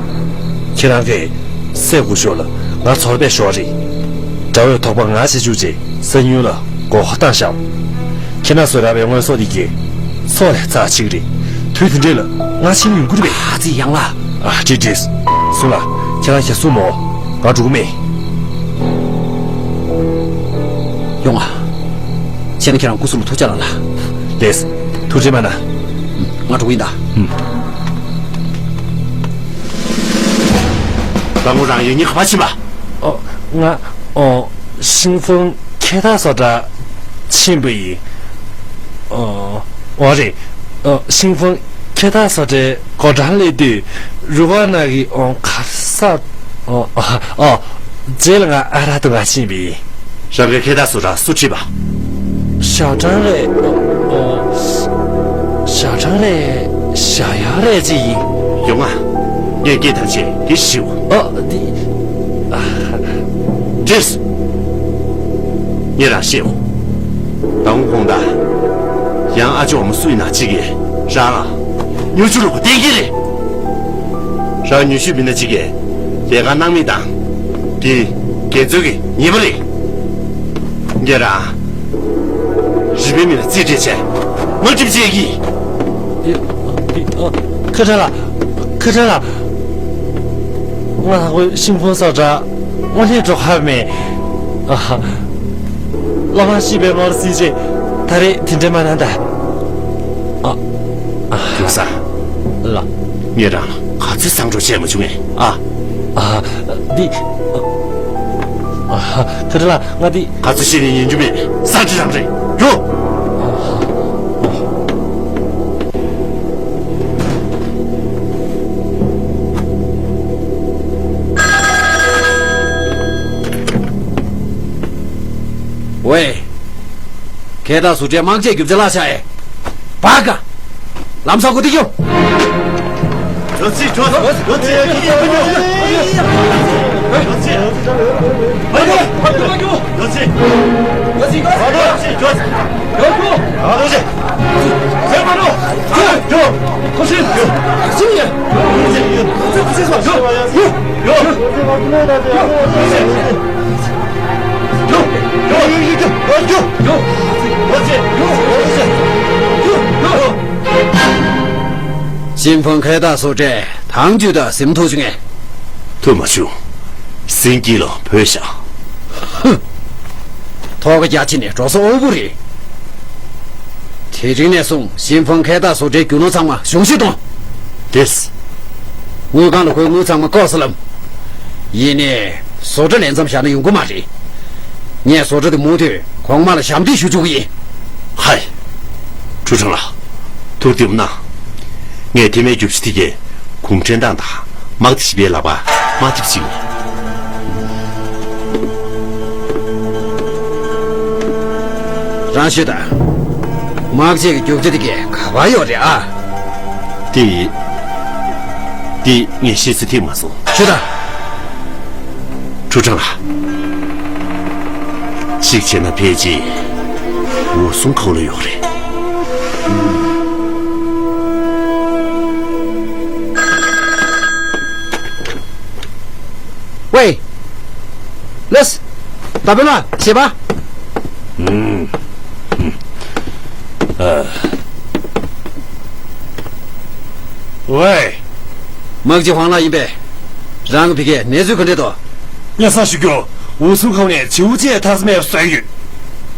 ཁྱེད་རང་གིས་སྲས་སྐུ་ཞབས་ལ་ང་ཚོར་པའི་ཞོར་རེད། དགྲ་བོས་དོགས་པ་ང་བྱེད་བཅུག་རྗེས་གསང་ཉུལ་ལ་མགོ་སྐོར་བཏང་བཞག་ཁྱེད་རང་ཚོས་རག་པའི་དངོས་ཟོག་འདི་གས་སྲོག་ལས་རྩ་ཆེ་གི་རེད། དུས་དེ་འདྲས་ལ་ང་ཕྱིན་ཡོང་གི་རེད་པས། ཨ་ཙི་ཡང་ལ། ཨ་ཀྲིག་ཀྲིག་སུ་ལ། ཁྱེད་རང་ཞལ་གསུངས་མོ། ང་འགྲོ་གི་མེད། ཡོང་ཨ། བྱས་ན་ཁྱེད་རང་སྐུ་གཟུགས་ལ་ཐུགས་ཅག་ལ་ལ། ལེས། ཐུགས་རྗེ་མ་གནང་། ང་འགྲོ་གི་ཡིན་ད། ད་ངོ་རང་ཡིན་ཉི་ག་པར་ཕྱིན་པ། ཨོ། ང་། ཨོ། ཤིང་ཧྥུང་ཁེ་ཐ་སོ་ཏྲ་ཕྱིན་པ་ཡིན། ཨོ། འོ་རེད། ཨོ། ཤིང་ཧྥུང་ཁེ་ཐ་སོ་ཏྲའི་སྒོ་འགྲམ་སླེབས་དུས་རུ་ཁག་ནང་གི་ཨོ་གར་ས། ཨོ། ཨོ། ཨོ། རྗེས་ལ་ང་ཨ་ར་ཏུ་ང་ཕྱིན་པ་ཡིན། རང་གི་ཁེ་ཐ་སོ་ཏྲ་སུ་ཁྲིད་པ། ཞའོ་ཀྲང་རེད། ཨོ། ཞའོ་ཀྲང་རེད། ཞའོ་ཡང་རེད་ཅི་ཡིན། ཡོང་ང་། ངས་སྐད་ཐང་ཆད་དེ་ཞིའུ། ཨ། འདི། ཨ། འདྲེས། ངས་རང་བཤད་འོ། ད་འོང་ཁོང་ད། ཡང་ཨ་ཅོ་འོ་མ་སུ་ཡིན་ན་གཅིག་གིས་རང་ལ་ཉུ་ཆུ་རུ་གོ་བསྟན་གྱི་རེད། རང་ཉུ་ཆུ་མི་སྣ་གཅིག་གིས་ལས་ཀ་གནང་མིན་དང་། དེ་རྒྱལ་ཚོད་ཀྱི་ཉེས་པ་རེད། ངས་རང་། རི་པའི་མི་ལ་རྩིས་སྤྲད་བྱས། དམག་འཁྲུག་བྱེད་ཀྱི། ཁ་ཁྲ་ལ། ཁ་ཁྲ་ལ། ང་ཧ་གོ་ཤིང་ཧྥུང་སོགས་འདྲ་དངོས་གནས་འགྲོ་ཁ་མེད། ཨ་ཧ། བླ་མ་ཤི་བའི་ངོར་སྲིད་ཅེས་ད་རེས་དེ་འདྲ་མ་གནང་ད། ཨ། ཨ། ཡོང་ས། ལ། ངས་རང་ལ་ག་ཚོད་བཟང་སྤྲོ་བྱས་མ་བྱུང་ངས་ཨ། ཨ། འདི། ཨ། ཨ། ཁ་ཁྲི་ལགས། ང་འདི། ག་ཚོད་བཤད་ནས་ཉན་རྒྱུ་མེད། ས་ཁྲི་རང་རེད། རྒྱུགས། ཝེ། ཁེ་ད་སུ་ཏྲའི་དམག་ཆས་རྒྱུ་ཆ་ལ་བཞག་ཡས། བ་ག་ལམ་སང་གོ་ཏི་ཀྱོ། ཡོ་ཚི་ཁྱོད། ཡོ་ཚི། ཡོ་ཚི། ཡོ་ཚི། ཡོ་ཚི། ཡོ་ཚི། ཁྱོད། ཡོ་ཚི། ཁྱོད། ཁོ་ཤི། ཡོ། ཁོ་ཤི། ཡོ། ཡོ། ཁོ་ཤི། ཡོ། ཡོ། ཤིན་ཧྥང་ཁེ་ད་སུ་ཏྲས་ཐང་ཅུས་དང་ཟིན་ཐུབ་བྱུང་ངས། ཐུབ་མ་བྱུང་། ཟིན་དཀྱིལ་ལ་བུད་བཞག་ཧུ། ཐོག་རྒྱ་ཆེ་ནས་འགྲོ་ས་དབུལ་པོ་རེད། དེ་རིང་ནས་བཟུང་ཤིན་ཧྥང་ཁེ་ད་སུ་ཏྲའི་རྒྱུ་ནོར་ཚང་མ་གཞུང་བཞེས་གཏོང་། དེས། དངུལ་ཁང་ལ་ཁོའི་དངུལ་ཚང་མ་བཀོག་ཟེར་ལབ། ཡིན་ནའི་བཟོ་གྲྭ་ལས་མཚམས་བཞག་ན་ཡོང་གི་མ་རེད། ངས་བཟོ་གྲྭ་དེ་མུ་མཐུད་གོང་མ་ལ་ཞབས་འདེགས་ཞུ་བཅུག་གི་ཡིན། ཧའི། ཁྲུའུ་ཁྲང་ལགས། ཐུགས་བདེ་པོ་གནང་། ངས་དེ་མའི་རྒྱུ་ཆ་དེ་གས་གུང་ཁྲན་ཏང་དང་དམག་སྡེ་བཞི་པའི་ལག་པར་མ་ཐེབས་ཅིག་རང་ཤོད་དང་། དམག་ཆས་ཀྱི་རྒྱུ་ཆ་དེ་གས་ག་པར་ཡོད་རེད་ཨ། དེ། དེ་ངས་ཤེས་ཚོད་ཐིག་མ་སོང་། ཤོད་དང་། ཁྲུའུ་ཁྲང་ལགས། གཅིག་བྱས་ན་ཕལ་ཆེར་འོད་སྲུང་ཁང་ལ་ཡོད་རེད། ཝེ། ལགས། ད་བོད་ལ་བྱེད་པ། ཨུམ། ཨ། ཝེ། དམག་སྤྱི་ཧོང་ལགས་ཡིན་པས། རང་གི་ཕ་གིའི་གནས་ཚུལ་ག་འདྲས་འདུག་སྙན་སེང་ཞུ་རྒྱུ། འོད་སྲུང་ཁང་ནས་བྱིའུ་ཅེས་ཐག་མེད་བཟོས་ཡོད།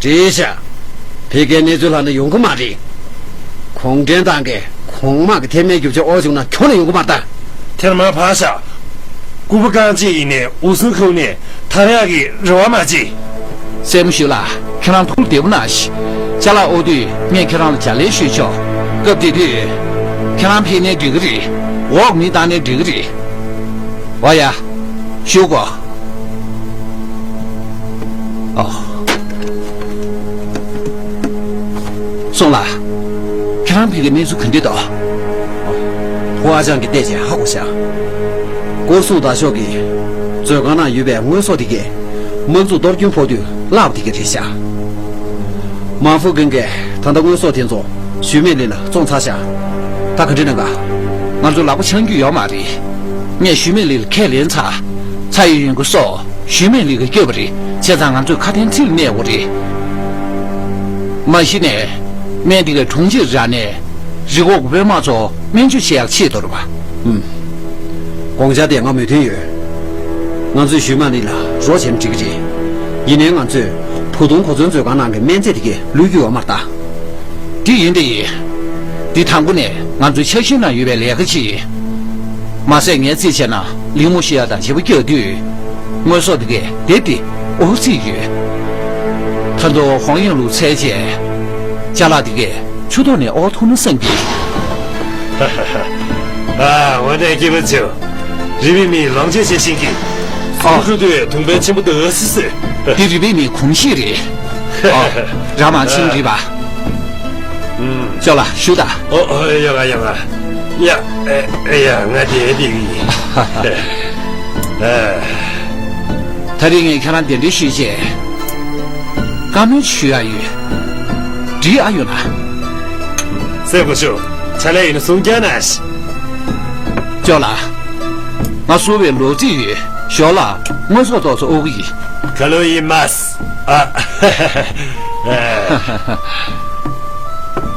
བྲིས་ཤག་ཕ་གིའི་གནས་ཚུལ་ལྷག་ན་ཡོང་གི་མ་རེད། གུང་ཁྲན་ཏང་གིས་གོང་མ་གི་ཐེར་མའི་རྒྱུ་ཆ་དབོར་བྱུང་ན་ཁྱོན་ནས་ཡོང་གི་མ་རེད་ད། ཐེར་མ་ཕར་བཞག་སྐུད་པ་རྐང་གཅིག་ཡིན་ནའི་འོད་སྲུང་ཁང་ནས་ཐར་ཡག་གི་རེ་བ་མ་བྱེད། སྲས་མོ་ཞུས་ལགས། ཁྱེད་རང་ཐུགས་བདེ་པོ་གནང་ཞིག་ཅ་ལག་དབོར་དུས་ངས་ཁྱེད་རང་ལ་ལྗགས་ལན་ཞུས་ཆོག་སྐབས་དེ་དུས། ཁྱེད་རང་ཕེབས་ནའི་འགྲིག་གི་རེད། འོག་མི་བཏང་ནའི་འགྲིག་གི་རེད། འོ་ཡ། བཞུགས་གོ། ཨོ། སོང་ལགས། ཁྱེད་རང་ཕ་གིའི་གནས་ཚུལ་ག་འདྲས་འདུག་ཕོ་ཨ་ཅང་གིས་བལྟས་བྱས་ཧ་གོ་ཤག་སྐོར་སྲུང་དར་ཤོག་གིས་མཛོད་ཁང་ནང་ཡོད་པའི་དངོས་ཟོག་དེ་གས་དམག་འཛུགས་གཏོར་སྐྱོན་ཕོག་དུས་བརླགས་པ་དེ་གས་རེད་ཤག་མ་ཧྥུ་ཀུན་གྱིས་ད་ལྟ་དངོས་ཟོག་དེ་ཚོ་ཞུས་མེད་ལི་ལ་བཙོང་ཚར་ཤག་ད་ག་འདྲས་གནང་ག་ང་ཚོ་ལག་པ་འཆང་རྒྱུ་ཡོད་མ་རེད། ངས་ཞུས་མེད་ལི་ལ་ཁས་ལེན་ཚར། ཚ་ཡོད་ཡོད་གི་སོ། ཞུས་མེད་ལི་གིས་བསྐྱོད་པ་རེད། བྱས་ཙང་ང་ཚོས་ཁ་དན་ཚིག་ལ་གནས་དགོས་རེད། མ་གཞི་ནས་སྨན་དེ་གའི་གྲོང་ཁྱེར་རག་ནས་རི་ཁོག་གི་དཔོན་དམག་ཚོ་སྨན་བཅོས་བྱེད་ཡག་ཆེད་དོ་རེད་པ། ཨུམ། དགོངས་འཆར་དེ་ང་མོས་མཐུན་ཡོད། ང་ཚོས་ཞུས་མེད་ལི་ལ་རོགས་བྱས་ན་འགྲིག་གི་རེད། ཡིན་ནའི་ང་ཚོས་བུ་ཐུང་གོ་མཚོན་མཛོད་ཁང་ནང་གི་སྨན་རྫས་དེ་གས་བླུག་རྒྱུ་ཡོད་མ་རེད་ད། འདི་ཡིན་འདི་ཡིན། འདི་དང་པོ་ནས་ང་ཚོའི་འཆར་གཞིའི་ནང་ཡོད་པའི་ལས་ཀ་ཅིག་ཡིན། མ་ཟད་ངས་རྩིས་བྱས་ན་གླིང་མོ་ཤི་ཡ་དང་བྱེད་པོ་སྐྱོད་དུས། དངོས་ཟོག་འདི་གས་དེབ་དེ་དབོར་རྩིས་ཡོད། ད་དུང་ཧོང་ཡང་ལུགས་ཚད་བཅས། ཅ་ལག་འདི་གས་ཆུ་ཐོག་ནས་དབོར་ཐུབ་ན་བསམ་གི། ཨ། འོ་ན་སྐྱེས་པ་ཚོ། རི་བོའི་མིས་ལོངས་སྤྱོད་བྱེད་བཞིན་གྱི། ཨ། སུ་འགྲོ་དུས་དུང་པའི་ཆེན་པོ་འདི་སུ་སུ། འདི་རི་བོའི་མིའི་གོམས་གཤིས་རེད། ཨ། རང་མང་ཆེན་རེད་པ། ཅོག་ལ་ཞུ་དང་། ཨོ་ཨོ་ཡ་ག་ཡ་ག་ཡ་ཨེ་ཨེ་ཡ། ང་དེ་དེ་གི་ཡིན། ཨ། ད་རེས་ངས་ཁྱེད་རང་གདན་འདྲེན་ཞུས་རྗེས། བཀའ་མོལ་ཞུ་ཡ་ཡོད། འགྲིག་ཨ་ཡོད་ན། སེམས་ཁུར་ཞུ། ཕྱག་ལས་ཡིན་ན་གསུང་རྒྱག་ན། ཅོག་ལ། ང་བསུ་བའི་ལོ་རྩིས་ཡོད། ཞོར་ལ་དངོས་ཟོག་ཏོག་ཙམ་དབོར་གི་ཡིན། ཁ་ལོ་ཡིན་མ། ཨ།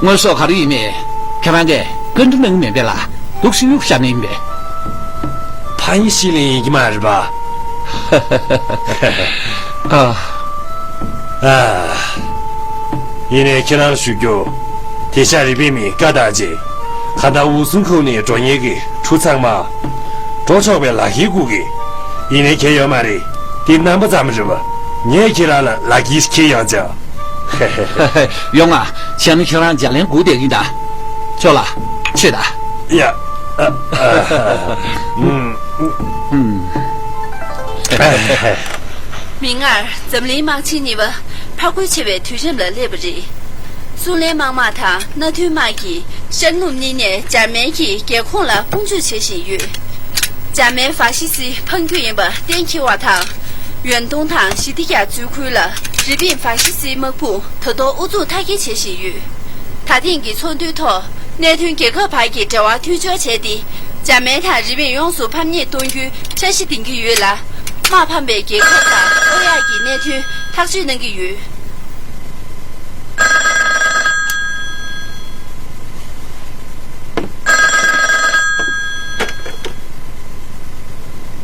དངོས་ཟོག་ག་རེ་ཡིན་མིན་ཁྱེད་རང་གིས་བཀའ་འདྲི་གནང་གི་མེད་པས་ལ། འདུག་སེ་གཡུག་བཞག་ནི་ཡིན་པས། ཕ་ཡིན་ཤི་ལིན་ཡིན་གྱི་མ་རེད་པ། ཨ། ཨ། ཡིན་ནའི་ཁྱེད་རང་ལ་ཞུ་རྒྱུ། དེ་ཤ་རི་པིན་མི་བཀའ་བཏགས་རྗེས། ག་ད་འུ་སུང་ཁུག་ནས་འགྲོ་མཁན་གྱི་གྲུ་ཚང་མ། འགྲོ་ཆོག་པའི་ལག་ཁྱེར་བསྐུར་གི། ཡིན་ནའི་ཁྱེད་ཡོད་མ་རེད། དེ་རྣམ་པ་ཙམ་རེད་པ། ངས་ཁྱེད་རང་ལ་ལག་འཁྱེར་ཁྱེར་ཡོང་བྱ། ཡོང་ང་། བྱས་ན་ཁྱེད་རང་ལྗགས་ལན་སྒུག་བསྡད་ཀྱིན་གདའ། ཁྱོད་ལ། ཆོད་ད། ཡ། ཨ། ཨ། ཨ། ཨུམ། ཨུམ། མིག་སྔར་འཛམ་གླིང་དམག་ཆེན་གཉིས་པ་ཕར་རྒོལ་བྱེད་པའི་དུས་རིམ་ལ་སླེབས་པ་རེད། སུའུ་ལེན་དམག་དམངས་དང་མནའ་མཐུན་དམག་གིས་ཤར་ནུབ་གཉིས་ནས་འཇར་མན་གྱི་རྒྱལ་ཁོངས་ལ་དཔུང་འཇུག་བྱེད་བཞིན་ཡོད། འཇར་མན་ཧྥ་ཤི་སི་འཕང་རྒྱུ་ཡིན་པ་གཏན་འཁེལ་བ་དང་། ཡོན་ཏུང་དང་ཞི་ཏི་ཀྱ་མཛོད་ཁུལ་ལ་རི་པིན་ཧྥ་ཤི་སིའི་དམག་དཔུང་ད་དུང་ཨུ་ཚུགས་མཐའ་སྐྱེལ་བྱེད་བཞིན་ཡོད། ད་ཐེངས་ཀྱི་ཚོགས་འདུའི་ཐོག་གནད་དོན་རྒྱལ་ཁབ་བར་གྱི་འབྲེལ་བ་མཐུན་སྦྱོར་བྱས་ཏེ། འཇར་མན་དང་རི་པིན་ཡོངས་སུ་ཕམ་ཉེས་གཏོང་རྒྱུའི་འཆར་གཞི་འདིང་གི་ཡོད་ལ། དམག་ཕམ་པའི་རྒྱལ་ཁབ་དང་ཨོ་ཡག་གི་གནད་དོན་ཐག་གཅོད་གནང་གི་ཡོད།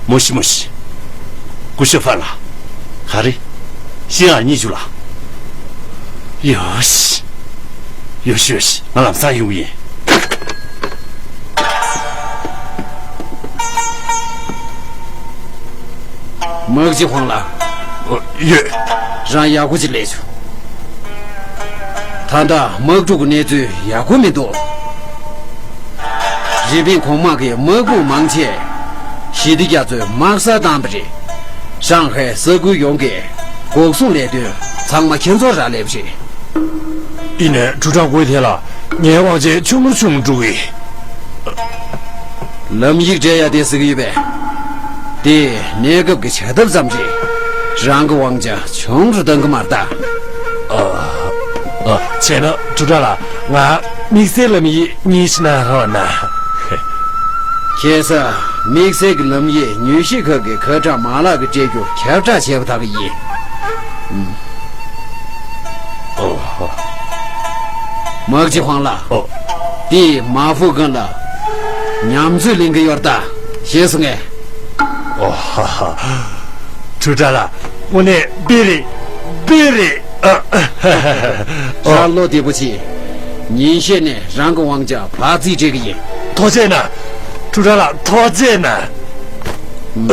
མོ་ཤི་མོ་ཤི། སྐུ་ཞབས་ཧྥན་ལགས། ག་རེ། ཤི་ཨ་གཉིས་བཅུ་ལ། ཡོ་ཤི། ཡོ་ཤི་ཡོ་ཤི། ང་ལམ་སང་ཡོང་གི་ཡིན། དམག་སྤྱི་ཧོང་ལགས། ཨོ། ཡོད། རང་ཡག་པོ་ཅིག་ལས་བྱུང་། ད་ལྟ་དམག་འཁྲུག་གི་གནས་ཚུལ་ཡག་པོ་མི་འདུག་རི་པིན་གོང་དམག་གི་དམག་དཔུང་མང་ཆེ་ཞི་བདེ་རྒྱ་མཚོའི་དམག་སར་བཏང་བ་རེད། ཧྲང་ཧའེ་ས་ཁུལ་ཡོངས་ཀྱི་འགོག་སྲུང་ལས་དོན་ཚང་མ་ཁྱེད་ཚོར་རག་ལས་པ་རེད། ཡིན་ནའི་ཀྲུའུ་ཀྲང་སྐུའི་ཐད་ལ་ངའི་དབང་ཆ་ཆུང་ངུར་ཆུང་ངུར་འགྲོ་གི། ལམ་ཡིག་སྤྲད་ཡ་དེ་ཟེར་གི་ཡོད་པས། དེ་གནས་སྐབས་ཀྱི་བྱ་ཐབས་ཙམ་རེད། རང་གི་དབང་ཆ་ཆུང་རུ་གཏང་གི་མ་རེད་ད། ཨ། ཨ། བྱས་ན་ཀྲུའུ་ཀྲང་ལགས། ང་དམིགས་བསལ་ལམ་ཡིག་གཉིས་ཤིག་གནང་རོགས་གནང་། ཁ་སང་དམིགས་བསལ་གྱི་ལམ་ཡིག་མྱུལ་ཞིབ་ཁང་གི་ཁ་གྲངས་མ་ལག་གིས་སྤྲད་རྒྱུ་ཁྱབ་བསྒྲགས་བྱས་པ་དག་གི་ཡིན། ཨོ་ཧོ། དམག་སྤྱི་ཧོང་ལགས། ཨོ། དེས་མ་ཧྥུ་ཀུན་ལ་ཉམས་ཚོད་ལེན་གྱི་ཡོད་ད། ཤེས་སོང་ངས། ཨོ་ཧ་ཧ། ཀྲུའུ་ཀྲང་ལགས། དངོས་གནས་དཔེ་རེད། དཔེ་རེད། ཨ། ཨོ། རང་བློ་བདེ་པོ་བྱེད། ཉིན་ཤས་ནས་རང་གི་དབང་ཆ་བག་རྩིས་སྤྲད་ཀྱི་ཡིན། ཐུགས་རྗེ་གནང་། ཀྲུའུ་ཀྲང་ལགས། ཐུགས་རྗེ་གནང་།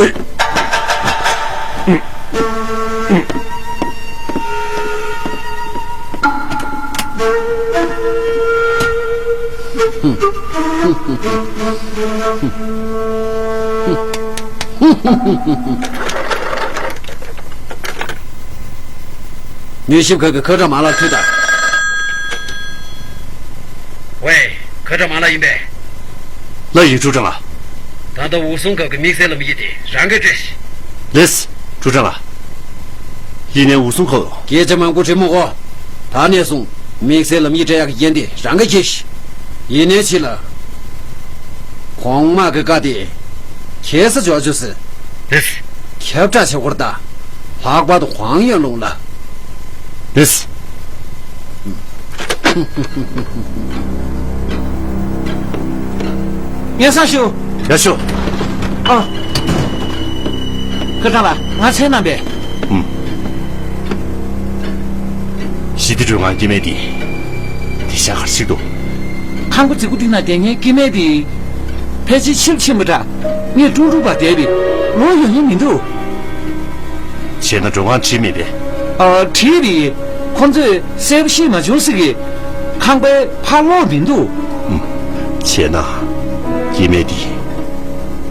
ཨེ། མྱུལ་ཞིབ་ཁང་གི་ཁ་གྲངས་མ་ལག་ཁྱོད་དང་། ཝེ། ཁ་གྲངས་མ་ལག་ཡིན་པས། ལགས་ཡིན། ཀྲུའུ་ཀྲང་ལགས། ད་ལྟ་འུ་སྲུང་ཁང་གི་དམིགས་བསལ་ལམ་ཡིག་དེ་རང་གིས་སྤྲོད་ཤིག་ལགས་སོ། ཀྲུའུ་ཀྲང་ལགས། ཡིན་ནའི་འུ་སྲུང་ཁང་། སྐད་ཆ་མང་པོ་དྲི་མོ་གོ། ད་ནས་བཟུང་དམིགས་བསལ་ལམ་ཡིག་སྤྲད་ཡག་གི་འགན་དེ་རང་གིས་འཁྱེར་ཤིག་ཡིན་ནའི་ཕྱི་ལ། གོང་དམག་གི་བཀའ་དེ་ཁྱད་མཚར་འཇོག་རྒྱུ་ཟེར། ལགས་སོ། ཁྱབ་བསྒྲགས་བྱེད་དགོས་རེད་ད། ལྷག་པར་དུ་ཧོང་ཡོན་ལུང་ལ། ལགས་སོ། སྙན་སེང་ཞུ། ཡར་ཤོག་ཨ། ཁ་སང་ལ་ང་མཚན་རྣམ་པས། ཨུམ། ཞི་བདེ་སྒྲོལ་ངང་སྐྱེ་དམན་དེ། དེ་ཤ་ཁར་ཞིག་ཏུ། ཁང་པ་རྫིག་པོ་འདི་ན་བསྡད་མཁན་སྐྱེ་དམན་དེ། ཕལ་ཆེར་ཕྱིར་ཕྱིན་པ་འདྲ། ངས་ཀྲུང་ཀྲུང་པ་བསྡད་པས་ལོག་ཡོང་མཁན་མི་འདུག་བྱས་ན་སྒྲོལ་ངང་བྲིས་མེད་པས། ཨ། བྲིས་རེད། ཁོང་ཚོས་གསལ་པོ་ཤེས་མ་བྱུང་ཟེར་གི། ཁང་པའི་ཕར་ལོག་མི་འདུག་ཨུམ། བྱས་ན། སྐྱེ་དམན་དེ།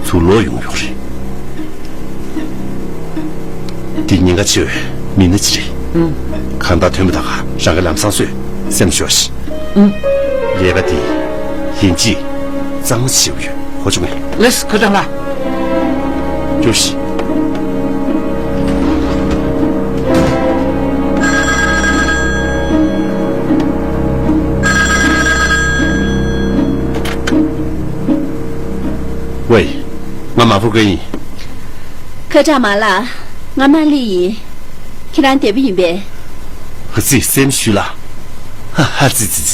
ཚུར་ལོག་ཡོང་ཡོད་རེད། འདི་ཉེན་ཁ་ཆེ་བའི་མི་སྣ་ཅིག་རེད། ཨུམ། གང་ལྟར་ཐོན་པ་དག་ག་རང་གིས་ལམ་སང་གསོས། སེམས་ཤོར་ཞིག་ཨུམ། ལས་ཀ་འདི་ཡིན་གཅིག་གཙང་མ་བྱེད་དགོས་ཡོད། ཧོ་ཆུང་ངས། ལགས་སོ། ཁ་སང་ལ། ཀྱོ་ཤི། ཝེ། ང་མ་ཧྥུ་ཀུན་ཡིན། ཁ་སང་མ་ལགས། ང་མ་ལི་ཡིན། ཁྱེད་རང་བདེ་པོ་ཡིན་པས། ཧ་ཙི། སེམས་ཞུ་ལ། ཧ་ཧ་ཙི་ཙི།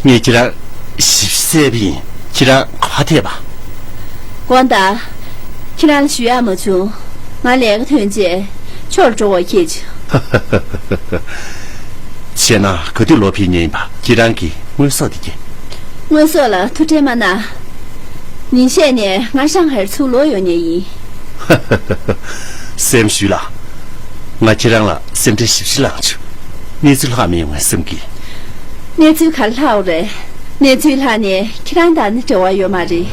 ངས་ཁྱེད་རང་ཞིབ་གསལ་བ་ཡིན། ཁྱེད་རང་ག་པར་བསྡད་པ། དགོངས་དག་ཁྱེད་རང་ལ་ཞུ་ཡག་མ་བྱུང་། ང་ལས་ཀ་ཐོན་རྗེས་ཕྱོགས་འགྲོ་དགོས་ཁེལ་བྱུང་། བྱས་ན་ག་དུས་ལོག་ཕེབས་མཁན་ཡིན་པ། ཁྱེད་རང་གི་དངོས་ཟོག་དེ་གས། དངོས་ཟོག་ལ་ཐུགས་ཁྲལ་མ་གནང་། ཉིན་ཤས་ནས་ང་ཧྲང་ཧའེར་ཚུར་ལོག་ཡོང་མཁན་ཡིན། སེམས་ཞུས་ལགས། ང་ཁྱེད་རང་ལ་སེམས་ཁྲལ་ཞེ་པོ་ཅིག་ལངས་བྱུང་། གནས་ཚུལ་ལྷག་མི་ཡོང་ངས་བསམ་གི། གནས་ཚུལ་ག་རེ་ལྷག་རེད། གནས་ཚུལ་ལྷག་ནས་ཁྱེད་རང་དང་ནི་འབྲེལ་བ་ཡོད་མ་རེད།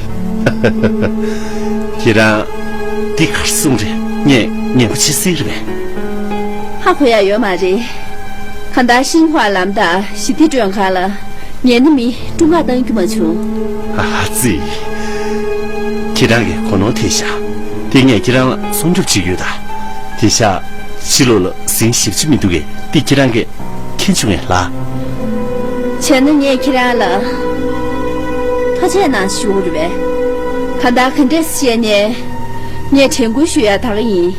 ཁྱེད་རང་འདི་གར་སོང་རེད། ངས་ཉན་པ་ཆི་སྲིད་རེད་པས། ཧ་གོ་ཡ་ཡོད་མ་རེད། གང་ལྟར་ཤིན་ཧྭ་ལམ་དང་ཞི་བདེ་མགྲོན་ཁང་ལ་ཉན་ནི་མི་དཀྲུག་ཁ་བཏང་རྒྱུ་མ་བྱུང་། ཨ་ཙི། ཁྱེད་རང་གི་གོ་ནོར་ཐེབས་ཤག་དེ་ངས་ཁྱེད་རང་ལ་སྲུང་སྐྱོབ་བྱེད་ཀྱི་ཡོད་ད། དེང་སང་ཕྱི་ལོགས་ལ་ཟིང་ཞེ་པོ་ཅིག་མི་འདུག་གས། དེ་ཁྱེད་རང་གིས་མཁྱེན་བྱུང་ངས་ལགས། བྱས་ན་ངས་ཁྱེད་རང་ལ་ཐུགས་རྗེ་གནང་ཞུ་དགོས་རེད་པས། གང་ལྟར་ག་འདྲས་བཤད་ནས་ངས་དྲན་སྐུལ་ཞུ་ཡ་ད་ག་ཡིན།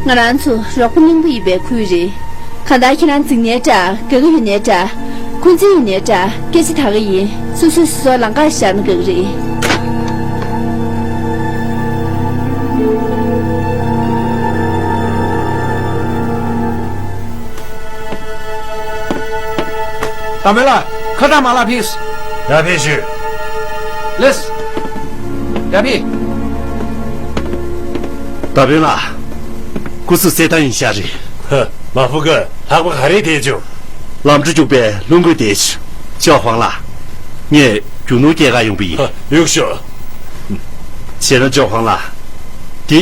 ང་རང་ཚོ་རོགས་པ་གླེང་པོ་ཡིན་པའི་ཁུལ་རེད། གང་ལྟར་ཁྱེད་རང་འཛིང་ནའི་འདྲ། དགའ་གི་ཡོད་ནའི་འདྲ། འཁོན་འཛིན་ཡོད་ནའི་འདྲ། སྐད་ཆ་ད་ག་ཡིན། སོ་སོས་སོ་སོ་ལམ་ཁ་བཞག་ན་དགའ་གི་རེད། ད་མེ་ལ་ཁ་གྲག་མ་ལ་ཕིས། ཡ་ཕེ་ཞུ། ལེས། ཡ་ཕི། ད་བོན་ལ། སྐུ་གཟུགས་གསལ་ཐང་ཡིན་ཤག་རེད། ཧ། མ་ཕུ་ག་ལྷག་པ་ག་རེ་དེ་བྱུང་། ལམ་འགྲོ་རྒྱུག་པའི་རླུང་རྒོད་དེ། ཅོ་ཧྥང་ལགས། ངས་རྒྱུ་ནོར་སྐྱེལ་ག་ཡོང་པ་ཡིན། ཧ། ཡུག་ཤོ། བྱས་ན་ཅོ་ཧྥང་ལགས། འདི།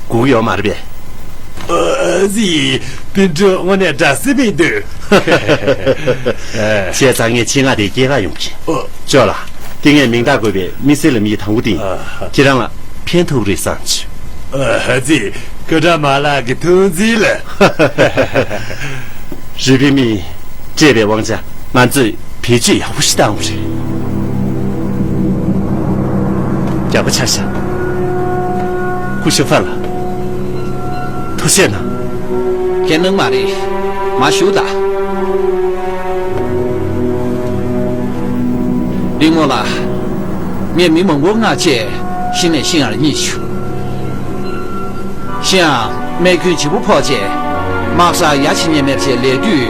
སྒུག་ཡོད་མ་རེད་པས། ཨ་ཙི། སྤུན་གྲོགས་དངོས་གནས་དགའ་སེམས་མི་འདུག་བྱས་ཙང་ངས་ཆེད་མངགས་དེ་སྐྱེལ་ག་ཡོང་གི། ཨོ། ཅོ་ལགས། འདི་ངས་མིང་རྟགས་བཀོད་པའི་དམིགས་བསལ་ལམ་ཡིག་དང་པོ་དེ་ཡིན། ཨ་ཧ། ཁྱེད་རང་ལ་ཕན་ཐོགས་རེད་བསམ་བྱུང་། ཨ་ཙི། སྐུ་དྲག་མ་ལགས་ཀྱི་ཐུགས་རྗེ་ལ། རི་པིན་མི་སྤྲད་པའི་དབང་ཆ་ང་ཚོས་བེད་སྤྱོད་ཡག་པོ་ཞིག་བཏང་བ་རེད། རྒྱགས་པ་ཆགས་ཤག་སྐུ་ཞབས་ཧྥན་ལགས། ཐུགས་རྗེ་གནང་། ཁྱེད་སྣང་མ་རེད། མ་ཞུ་ད། གླིང་མོ་ལགས། ངས་མི་མང་པོར་མངགས་བྱས་གཞི་ནས་ཤིན་ཡར་གཉིད་བྱུང་། ཤིན་ཡར་རྨས་སྐྱོན་ལྗིད་པོ་ཕོག་རྗེས་དམག་སར་ཡ་ཕྱིན་ཉེན་མེད་བྱས་ལས་དུས་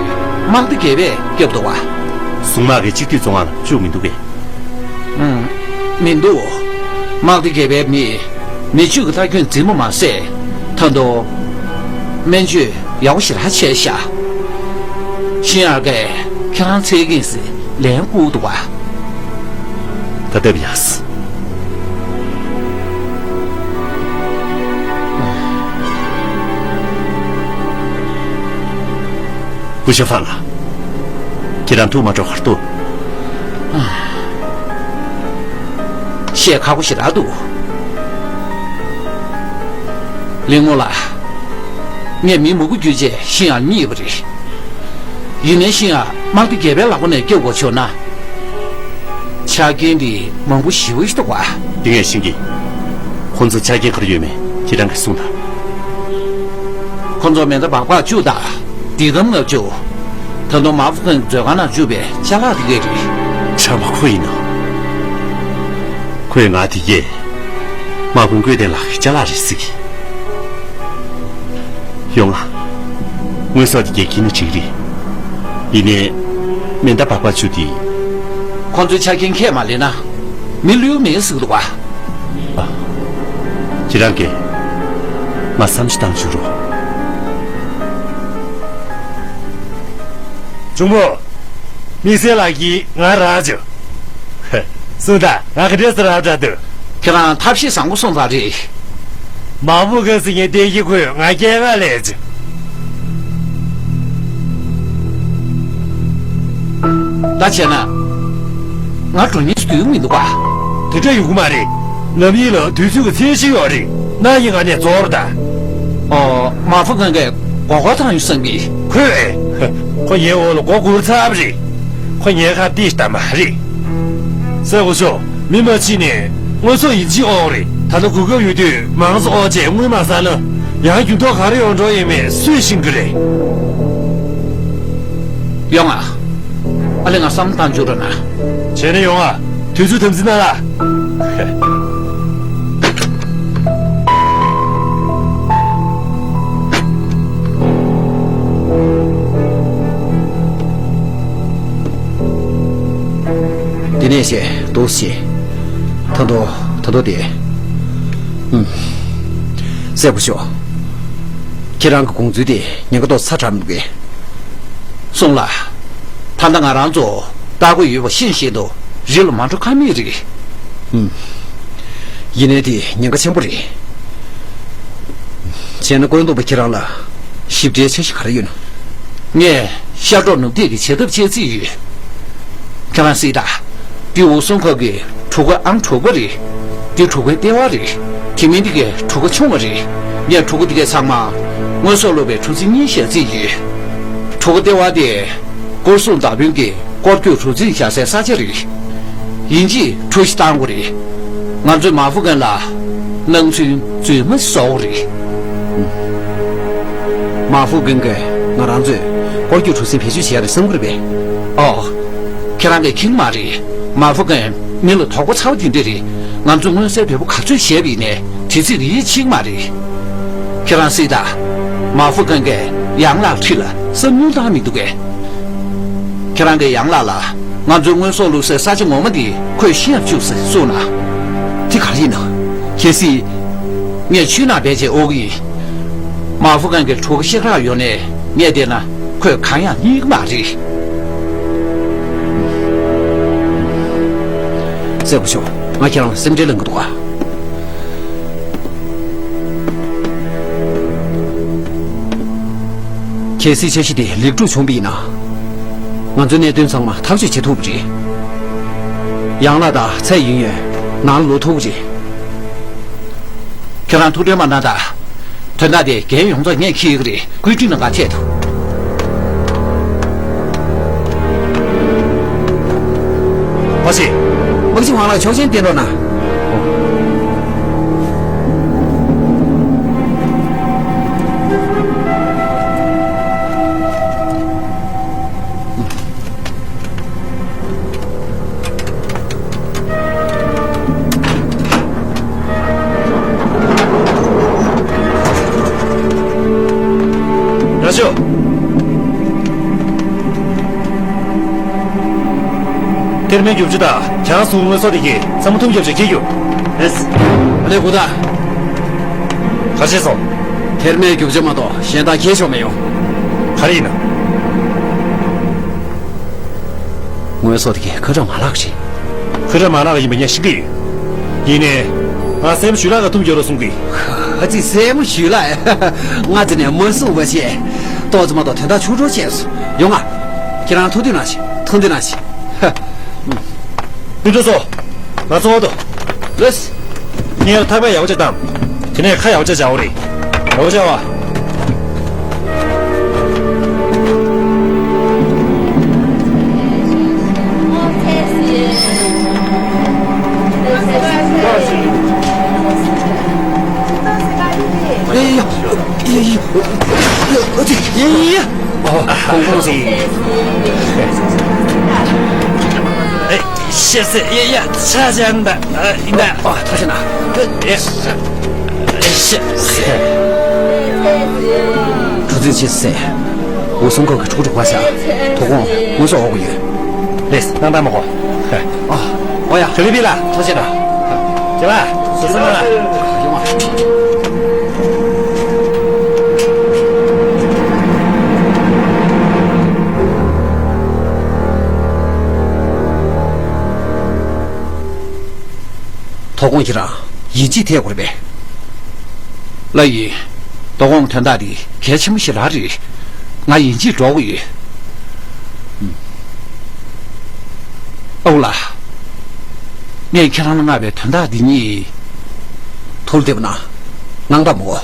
དམག་སྡེ་བརྒྱད་པས་བསྐྱབས་འདུག་བ། གཟུངས་དམག་གི་གཅིག་སྡུད་བཙོན་ཁང་ལ་བཅུག་མི་འདུག་གས། ཨང་། མི་འདུག་དམག་སྡེ་བརྒྱད་པའི་མི་མི་བཅུ་གི་ལྟ་སྐྱོན་འཛིན་པ་མ་ཟད། ད་དུང་སྨན་བཅོས་ཡག་པོ་ཞེ་དྲག་བྱས་ཤག་ཤིན་ཡར་གས་ཁྱེད་རང་འཚོལ་གིན་སི་ལན་བསྐུར་འདུག་བ། ད་ལྟ་བུ་ཡག་སི། སྐུ་ཞབས་ཧྥང་ལགས། ཁྱེད་རང་ཐུགས་མ་སྤྲོ་གར་འདུག་བཤད་ཁག་པོ་ཞིག་རག་འདུག་གླིང་མོ་ལགས། ངས་མི་མང་པོ་བརྒྱུད་རྗེས་ཤིན་ཡར་རྙེད་པ་རེད། ཡིན་ནའི་ཤིན་ཡར་དམག་སྡེ་བརྒྱད་པའི་ལག་པ་ནས་སྐྱོབ་དགོས་བྱུང་ན། ཆ་རྐྱེན་འདི་མང་པོ་ཞེ་པོ་ཞིག་འདུག་བ། འདི་ངས་ཤེས་ཀྱི། ཁོང་ཚོ་ཆ་རྐྱེན་ག་རེ་ཡོད་མེད་ཁྱེད་རང་གིས་གསུངས་དང་། ཁོང་ཚོ་མེ་མདའ་སྦག་སྦག་བཅུ་དང་། སྒྲིག་དམ་ལྔ་བཅུ། ད་དུང་མ་ཧྥུ་ཁན་གྱི་མཛོད་ཁང་ནང་བཅུག་པའི་ཅ་ལག་དེ་གས་རེད། ཁྲམ་པ་ཁོ་ཡིན་ནམ། ཁོས་ང་དེ་གས་དམག་དཔོན་བསྐོས་ཐེངས་ལགས་ཀྱི་ཅ་ལག་རེད་ཟེར་གི། ཡོང་ང་། དངོས་ཟོག་དེ་གས་ཁྱེར་ན་འགྲིག་རེད། ཡིན་ནའི། མེ་མདའ་སྦག་སྦག་བཅུ་དེ། ཁོང་ཚོའི་ཆ་རྐྱེན་ཁས་མ་ལེན་ན། མི་བློས་མེད་ཟེར་གི་འདུག་བ། ཨ། ཁྱེད་རང་གིས་ང་བསམ་ཤེས་བཏང་བཅུག་རོགས། གཅུང་མོ། དམིགས་བསལ་ལགས་ཀྱིས་ང་རག་བྱུང་། གསུངས་དང་ང་ག་འདྲས་སེ་རག་འདྲ་འདུག་ཁྱེད་རང་ཐབས་ཤེས་བཟང་པོ་སོང་ཙང་རེད། མ་བུ་ག་ཟེར་མཁན་བསྟན་གྱི་ཁོས་ང་སྐྱེལ་ག་སླེབས་བྱུང་། ད་བྱས་ན། ང་འགྲོ་སྙིང་སྡུག་མི་འདུག་ག་དེ་འདྲ་ཡོང་གི་མ་རེད། ལམ་ཡིག་ལ་དུས་ཚོད་ཀྱི་ཚད་གཞི་ཡོད་རེད། ན་ཡིན་ང་ནས་རྫོགས་རེད་ད། ཨོ། མ་ཧྥུ་ཁན་གྱིས་མགོ་སྐོར་བཏང་ཡོད་བསམ་གི། ཁོས། ཁོ་ངའི་འོག་ལ་མགོ་སྒུར་ཚར་བ་རེད། ཁོ་ངའི་ཁ་གཏད་ཤ་ད་མ་རེད། སེ་གོ་ཤོ། མི་མ་ཕྱིན་ནས་དངོས་ཟོག་ཡིན་གཅིག་ཨོག་རེད། ད་ལྟ་གོ་སྐབས་ཡོད་དུས་མང་ཙམ་ཨོག་བྱས་དངུལ་མ་བསགས་ན། ཡང་འགྱུར་ལྡོག་ག་རེ་ཡོང་འགྲོ་ཡིན་མེད་སུས་ཤེས་ཀྱི་རེད། ཡོང་ང་། ཨ་ལེ་ང་བསམ་བློ་བཏང་བཅུག་རོགས་གནང་། བྱས་ན་ཡོང་ང་། དུས་ཚོད་དམ་འཛིན་གནང་ལ། འདི་ནས་བཤད་འདུག་སེ། ད་དོ་ད་དོ་དེ། ཨུམ། སེ་གོ་ཤོ། ཁྱེད་རང་གི་དགོངས་ཚུལ་དེ་ཉེན་ཁ་ཏོག་ཙམ་དྲག་མི་འདུག་གས། སོང་ལ། ད་ལྟ་ང་རང་ཚོ་ལྟ་སྒོ་ཡོད་པ་ཤེས་བཞིན་དུ་རི་ལ་མ་འགྲོ་ཀ་མེད་རེད། ཨུམ། ཡིན་ནའི་དེ་ཉེན་ཁ་ཆེན་པོ་རེད། བྱས་ན་བཀོད་འདོམས་པ་ཁྱེད་རང་ལ་ཞིབ་ཕྲའི་འཆར་གཞི་ག་རེ་ཡོད་ན། ངས་ཤར་ཕྱོགས་ནུབ་བདེ་གི་བྱེད་ཐབས་སྤྱད་རྩིས་ཡོད། ཁྱེད་རང་གཟིགས་དང་། འདི་འོག་གསུམ་ཁག་གི་གྲུ་ཁ་ཨང་དྲུག་པ་རེད། འདི་གྲུ་ཁའི་ལྟེ་བ་རེད། དེ་མིན་འདི་གའི་གྲུ་ཁ་ཆུང་བ་རེད། ངས་གྲུ་ཁ་འདི་གའི་ཚང་མ་དངོས་ཟོག་བླུགས་པའི་གྲུ་གཟིངས་གཉིས་བཞག་རྩིས་ཡོད། གྲུ་ཁ་ལྟེ་བ་དེ་སྐོར་སྲུང་བདག་དཔོན་གྱི་སྐོར་སྐྱོད་གྲུ་གཟིངས་བཞག་སའི་ས་ཆ་རེད། ཡིན་གཅིག་གྲུ་བཞི་བཏང་དགོས་རེད། ང་ཚོས་མ་ཧྥུ་ཀན་ལ་སྣང་ཚུལ་རྫུན་མ་བཟོ་དགོས་རེད། མ་ཧྥུ་ཀན་གྱིས་ང་རང་ཚོས་སྐོར་སྐྱོད་གྲུ་གཟིངས་བེད་སྤྱོད་བྱས་རེད་བསམ་གྱི་རེད་པས། ཨོ། ཁྱེད་རང་གིས་མཁྱེན་མ་རེད། མ་ཧྥུ་ཀན་མི་ལ་དོགས་པ་ཚ་བ་དེ་འདྲ་རེད། ང་ཚོས་མངོན་གསལ་དོད་པོ་ག་ཚོད་བྱས་པ་ཡིན་ནའི་དེ་ཚིག་རེ་ཡིད་ཆེས་མ་རེད། ཁྱེད་རང་གཟིགས་དང་། མ་ཧྥུ་ཀན་གྱིས་ཡང་ལགས་ཁྲི་ལ་བསམ་མནོ་བཏང་མི་འདུག་གས། ཁྱེད་རང་གིས་ཡང་ལགས་ལ་ང་ཚོའི་དངོས་ཟོག་བླུགས་སའི་ས་ཆ་ངོ་མ་འདི་ཁོས་ཤེས་ཡག་བཅུག་ཟེར་གསུངས་ན། དེ་ག་རེ་ཡིན་ནམ། གལ་སྲིད། ངས་ཆུ་ནང་བེད་སྤྱད་འོག་གི། མ་ཧྥུ་ཀན་གྱི་གྲུ་ཁ་ཤེག་རག་ཡོང་ནས་ངས་བལྟས་ན་ཁོས་གང་ཡང་རྙེད་ཀྱི་མ་རེད། གསལ་པོ་ཤོག་ང་ཁྱེད་རང་ལ་སེམས་ཁྲལ་ལངས་ཀྱི་འདུག་ག། གལ་སྲིད་འཆར་གཞི་དེ་ལེགས་གྲུབ་བྱུང་བ་ཡིན་ན། ང་ཚོའི་གནད་དོན་ཚང་མ་ཐག་གཅོད་བྱེད་ཐུབ་པ་རེད། ཡང་ལགས་དང་ཚའེ་ཡུན་ཡུན་ནང་ལ་ལོག་ཐུབ་ཀྱི་རེད། ཁྱེད་རང་ཐུགས་ཁྲལ་མ་གནང་དང་། དོན་དག་དེ་འགན་ཡོངས་རྫོགས་ངས་འཁྱེར་གྱི་རེད། བཀོད་སྒྲིག་ནང་ག་ཐད་དུ། མ་གཞི། མ་གཞི་ཝང་ལགས་ཆོག་མཆན་བསྟན་རོགས་གནང་། ར་ཤོ། ཐེར་མའི་རྒྱུ་ཆ་དང་གྱང་སུ་དངོས་ཟོག་དེ་གའི་ཚང་མ་ཐུམ་རྒྱབ་བྱས་འཁྱེར་རྒྱུ། ལེས། ཨ་ལེ་གུ་ད། ག་བྱས་སོང་། ཐེར་མའི་རྒྱུ་ཆ་མ་གཏོགས་གཞན་དག་འཁྱེར་ཆོག་མི་ཡོང་། ག་རེ་ཡིན་ན། དངོས་ཟོག་དེ་གའི་ཁ་གྲག་མ་ལག་རེད། ཁ་གྲག་མ་ལག་ཡིན་པ་ངས་ཤེས་ཀྱི་ཡོད། ཡིན་ནའི། ང་སྲས་མོ་ཞུས་ལགས་ལ་ཐུམ་རྒྱག་རོགས་གསུང་གི། ཨ་ཙི་སྲས་མོ་ཞུས་ལགས། ང་ཙི་ནས་མ་གསུང་བ་བྱས། ཏོག་ཙམ་མ་གཏོགས་དོན་དག་ཆུང་འགྲོ་བྱས་སོང་། ཡོང་ང་། ཁྱེད་རང་ཐུགས་མཐུན་གནང་ཞིག་ཐུགས་མཐུན་གནང་ཞིག་ཧ། ཨུ་ཀྲོ་སོ། ང་ཚོ་འོ་དོ། ལོས། ངས་ཐག་པ་ཡག་པོ་ཅིག་བཏང་། དེ་ནས་ཁ་ཡག་པོ་ཅིག་བྱའོ་རེད། ཡག་པོ་བྱ་བ། ཡ་ཡ་ཡ་ཡ། ཨ་ཙི། ཡ་ཡ་ཡ། ཨོ། ཁོང་ཁོང་སོང་། ཨེ། ཤེས་སེ། ཡ་ཡ། ཆ་ཅན་ད། ཨ། ཡིན་ད། ཨོ། ཐུགས་རྗེ་གནང་། ཨེ། ཤེས་སེ། གྲུ་གཟིངས་ཆེ་སེ། འོག་གསུམ་ཁག་གི་ཕྲུ་གུ་གྲོགས་པ་ཤག་དོ་དགོང་དངོས་ཟོག་འོག་གི་ཡོད། ལེས། སྣང་དག་མ་གོ། ཨ། ཨོ་ཡ། ག་ལེ་བི་ལ། ཐུགས་རྗེ་གནང་། ཇེ་མ། སོ་སོ་མ་ལ། ཡོང་བ། དོ་དགོང་ཁྱེད་རང་ཡིན་གཅིག་ཐད་དགོས་རེད་པས། ལགས་ཡིན། དོ་དགོང་དོན་དག་འདི་གལ་ཆེན་པོ་ཞེ་དྲག་རེད། ང་ཡིན་གཅིག་འགྲོ་དགོས་ཡོད། ཨོ་ལགས། ངས་ཁྱེད་རང་ལ་མངགས་པའི་དོན་དག་འདི་གཉིས། ཐུགས་བདེ་པོ་གནང་། སྣང་དག་མ་གོ།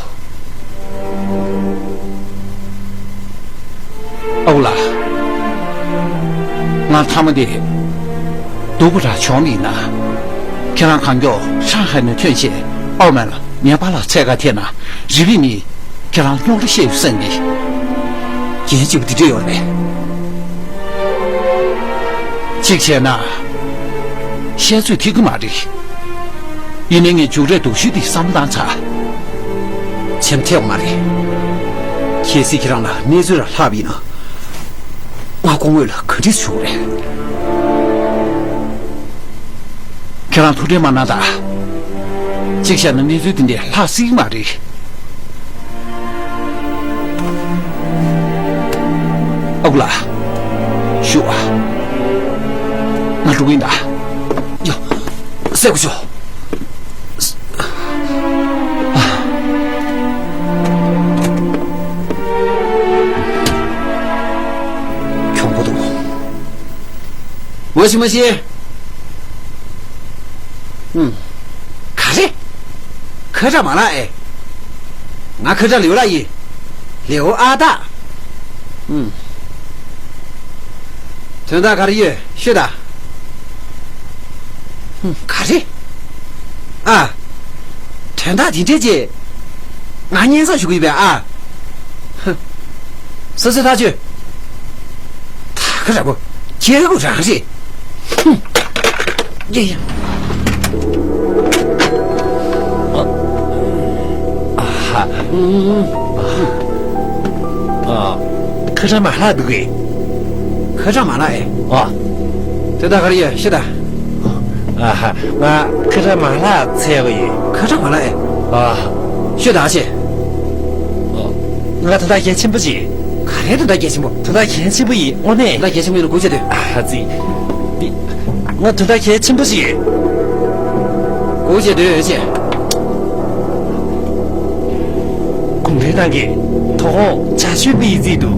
ཨོ་ལགས། ང་མཐའ་མ་དེ་སྡུག་པོ་རང་བྱུང་མིན་ན། ཁྱེད་རང་གང་མགྱོགས་ཧྲང་ཧའེ་ནས་ཐོན་བྱས་ཨའོ་མན་ལ་ངའི་པཱ་ལགས་འཚོལ་ག་ཐད་ན། རི་བི་ནི་ཁྱེད་རང་རྙོག་དྲ་བཤད་ཡོད་བསམ་གི། རྒྱན་གཅིག་པུ་འདི་འདྲ་ཡོད་རེད། གཅིག་བྱས་ན། བཤད་ཚོད་ཐིག་གི་མ་རེད། ཡིན་ནའི་ངས་མཇུག་འབྲས་སྡུག་ཤོས་འདི་བསམ་བློ་བཏང་ཚར། བྱེམ་ཐེག་མ་རེད། གལ་སྲིད་ཁྱེད་རང་ལ་གནས་ཚུལ་ར་ལྷག་པ་ཡིན་ན། ང་སྐུ་ངོ་ལ་ག་འདྲས་ཞུ་དགོས་རེད། ཁྱེད་རང་ཐུགས་ཁྲལ་མ་གནང་དང་། གཅིག་བཤད་ན་གནས་ཚུལ་འདི་འདྲས་ལྷག་སྲིད་ཀྱི་མ་རེད། ལ། ཞུ་བ། ང་འགྲོ་གི་ཡིན་ད། ཡ། སེ་གོ་ཤོ། གྱོང་པོ་འདུག་ཝ་ཤི་མ་ཤི། ཨུམ། ག་རེ། ཁ་གྲག་མ་ལགས་ཨེ། ང་ཁ་གྲག་ལེའུ་ལགས་ཡིན། ལེའུ་ཨ་སྟག་ཨུམ། དོན་དག་ག་རེ་ཡོད་ཤོད་ད། ཧུམ། ག་རེ། ཨ། དོན་དག་དེ་འདྲས་ཅིག་ང་སྙན་སེང་ཞུ་གི་ཡོད་པས་ཨ། ཧུམ། སོ་སོའི་ཐག་གཅོད། ད་ག་ར་པོ་ཁྱེད་ཀྱི་རང་རེད། ཧུམ། ཡ་ཡ། ཨ་ཧ། ཨ། ཁ་གྲག་མ་ལགས་འདུག་གས། ཁ་གྲག་མ་ལགས་ཨེ། ཨ། དེ་ད་ག་རེ་ཡོད་ཤོད་ད། ཨ་ཧ། ང་ཁ་གྲག་མ་ལགས་འཚོལ་གི་ཡོད། ཁ་གྲག་མ་ལགས་ཨེ། ཨ། ཤོད་ད་ཨ་ཅེ། ཨ། ང་དོན་དག་གལ་ཆེན་པོ་ཅིག་ག་རེ་དོན་དག་གལ་ཆེན་པོ། དོན་དག་གལ་ཆེན་པོ་ཡིན་དངོས་གནས། དོན་དག་གལ་ཆེན་པོ་ཡིན་ན་སྒུག་བྱས་སྡོད། ཨ་ཧ་ཙི། འདི། ང་དོན་དག་གལ་ཆེན་པོ་ཞིག་ཡོད། སྒུག་བྱས་སྡོད་ཅེ། གུང་ཁྲན་ཏང་གིས་དོ་དགོང་བྱ་སྤྱོད་སྤེལ་ཡི་རྩིས་འདུག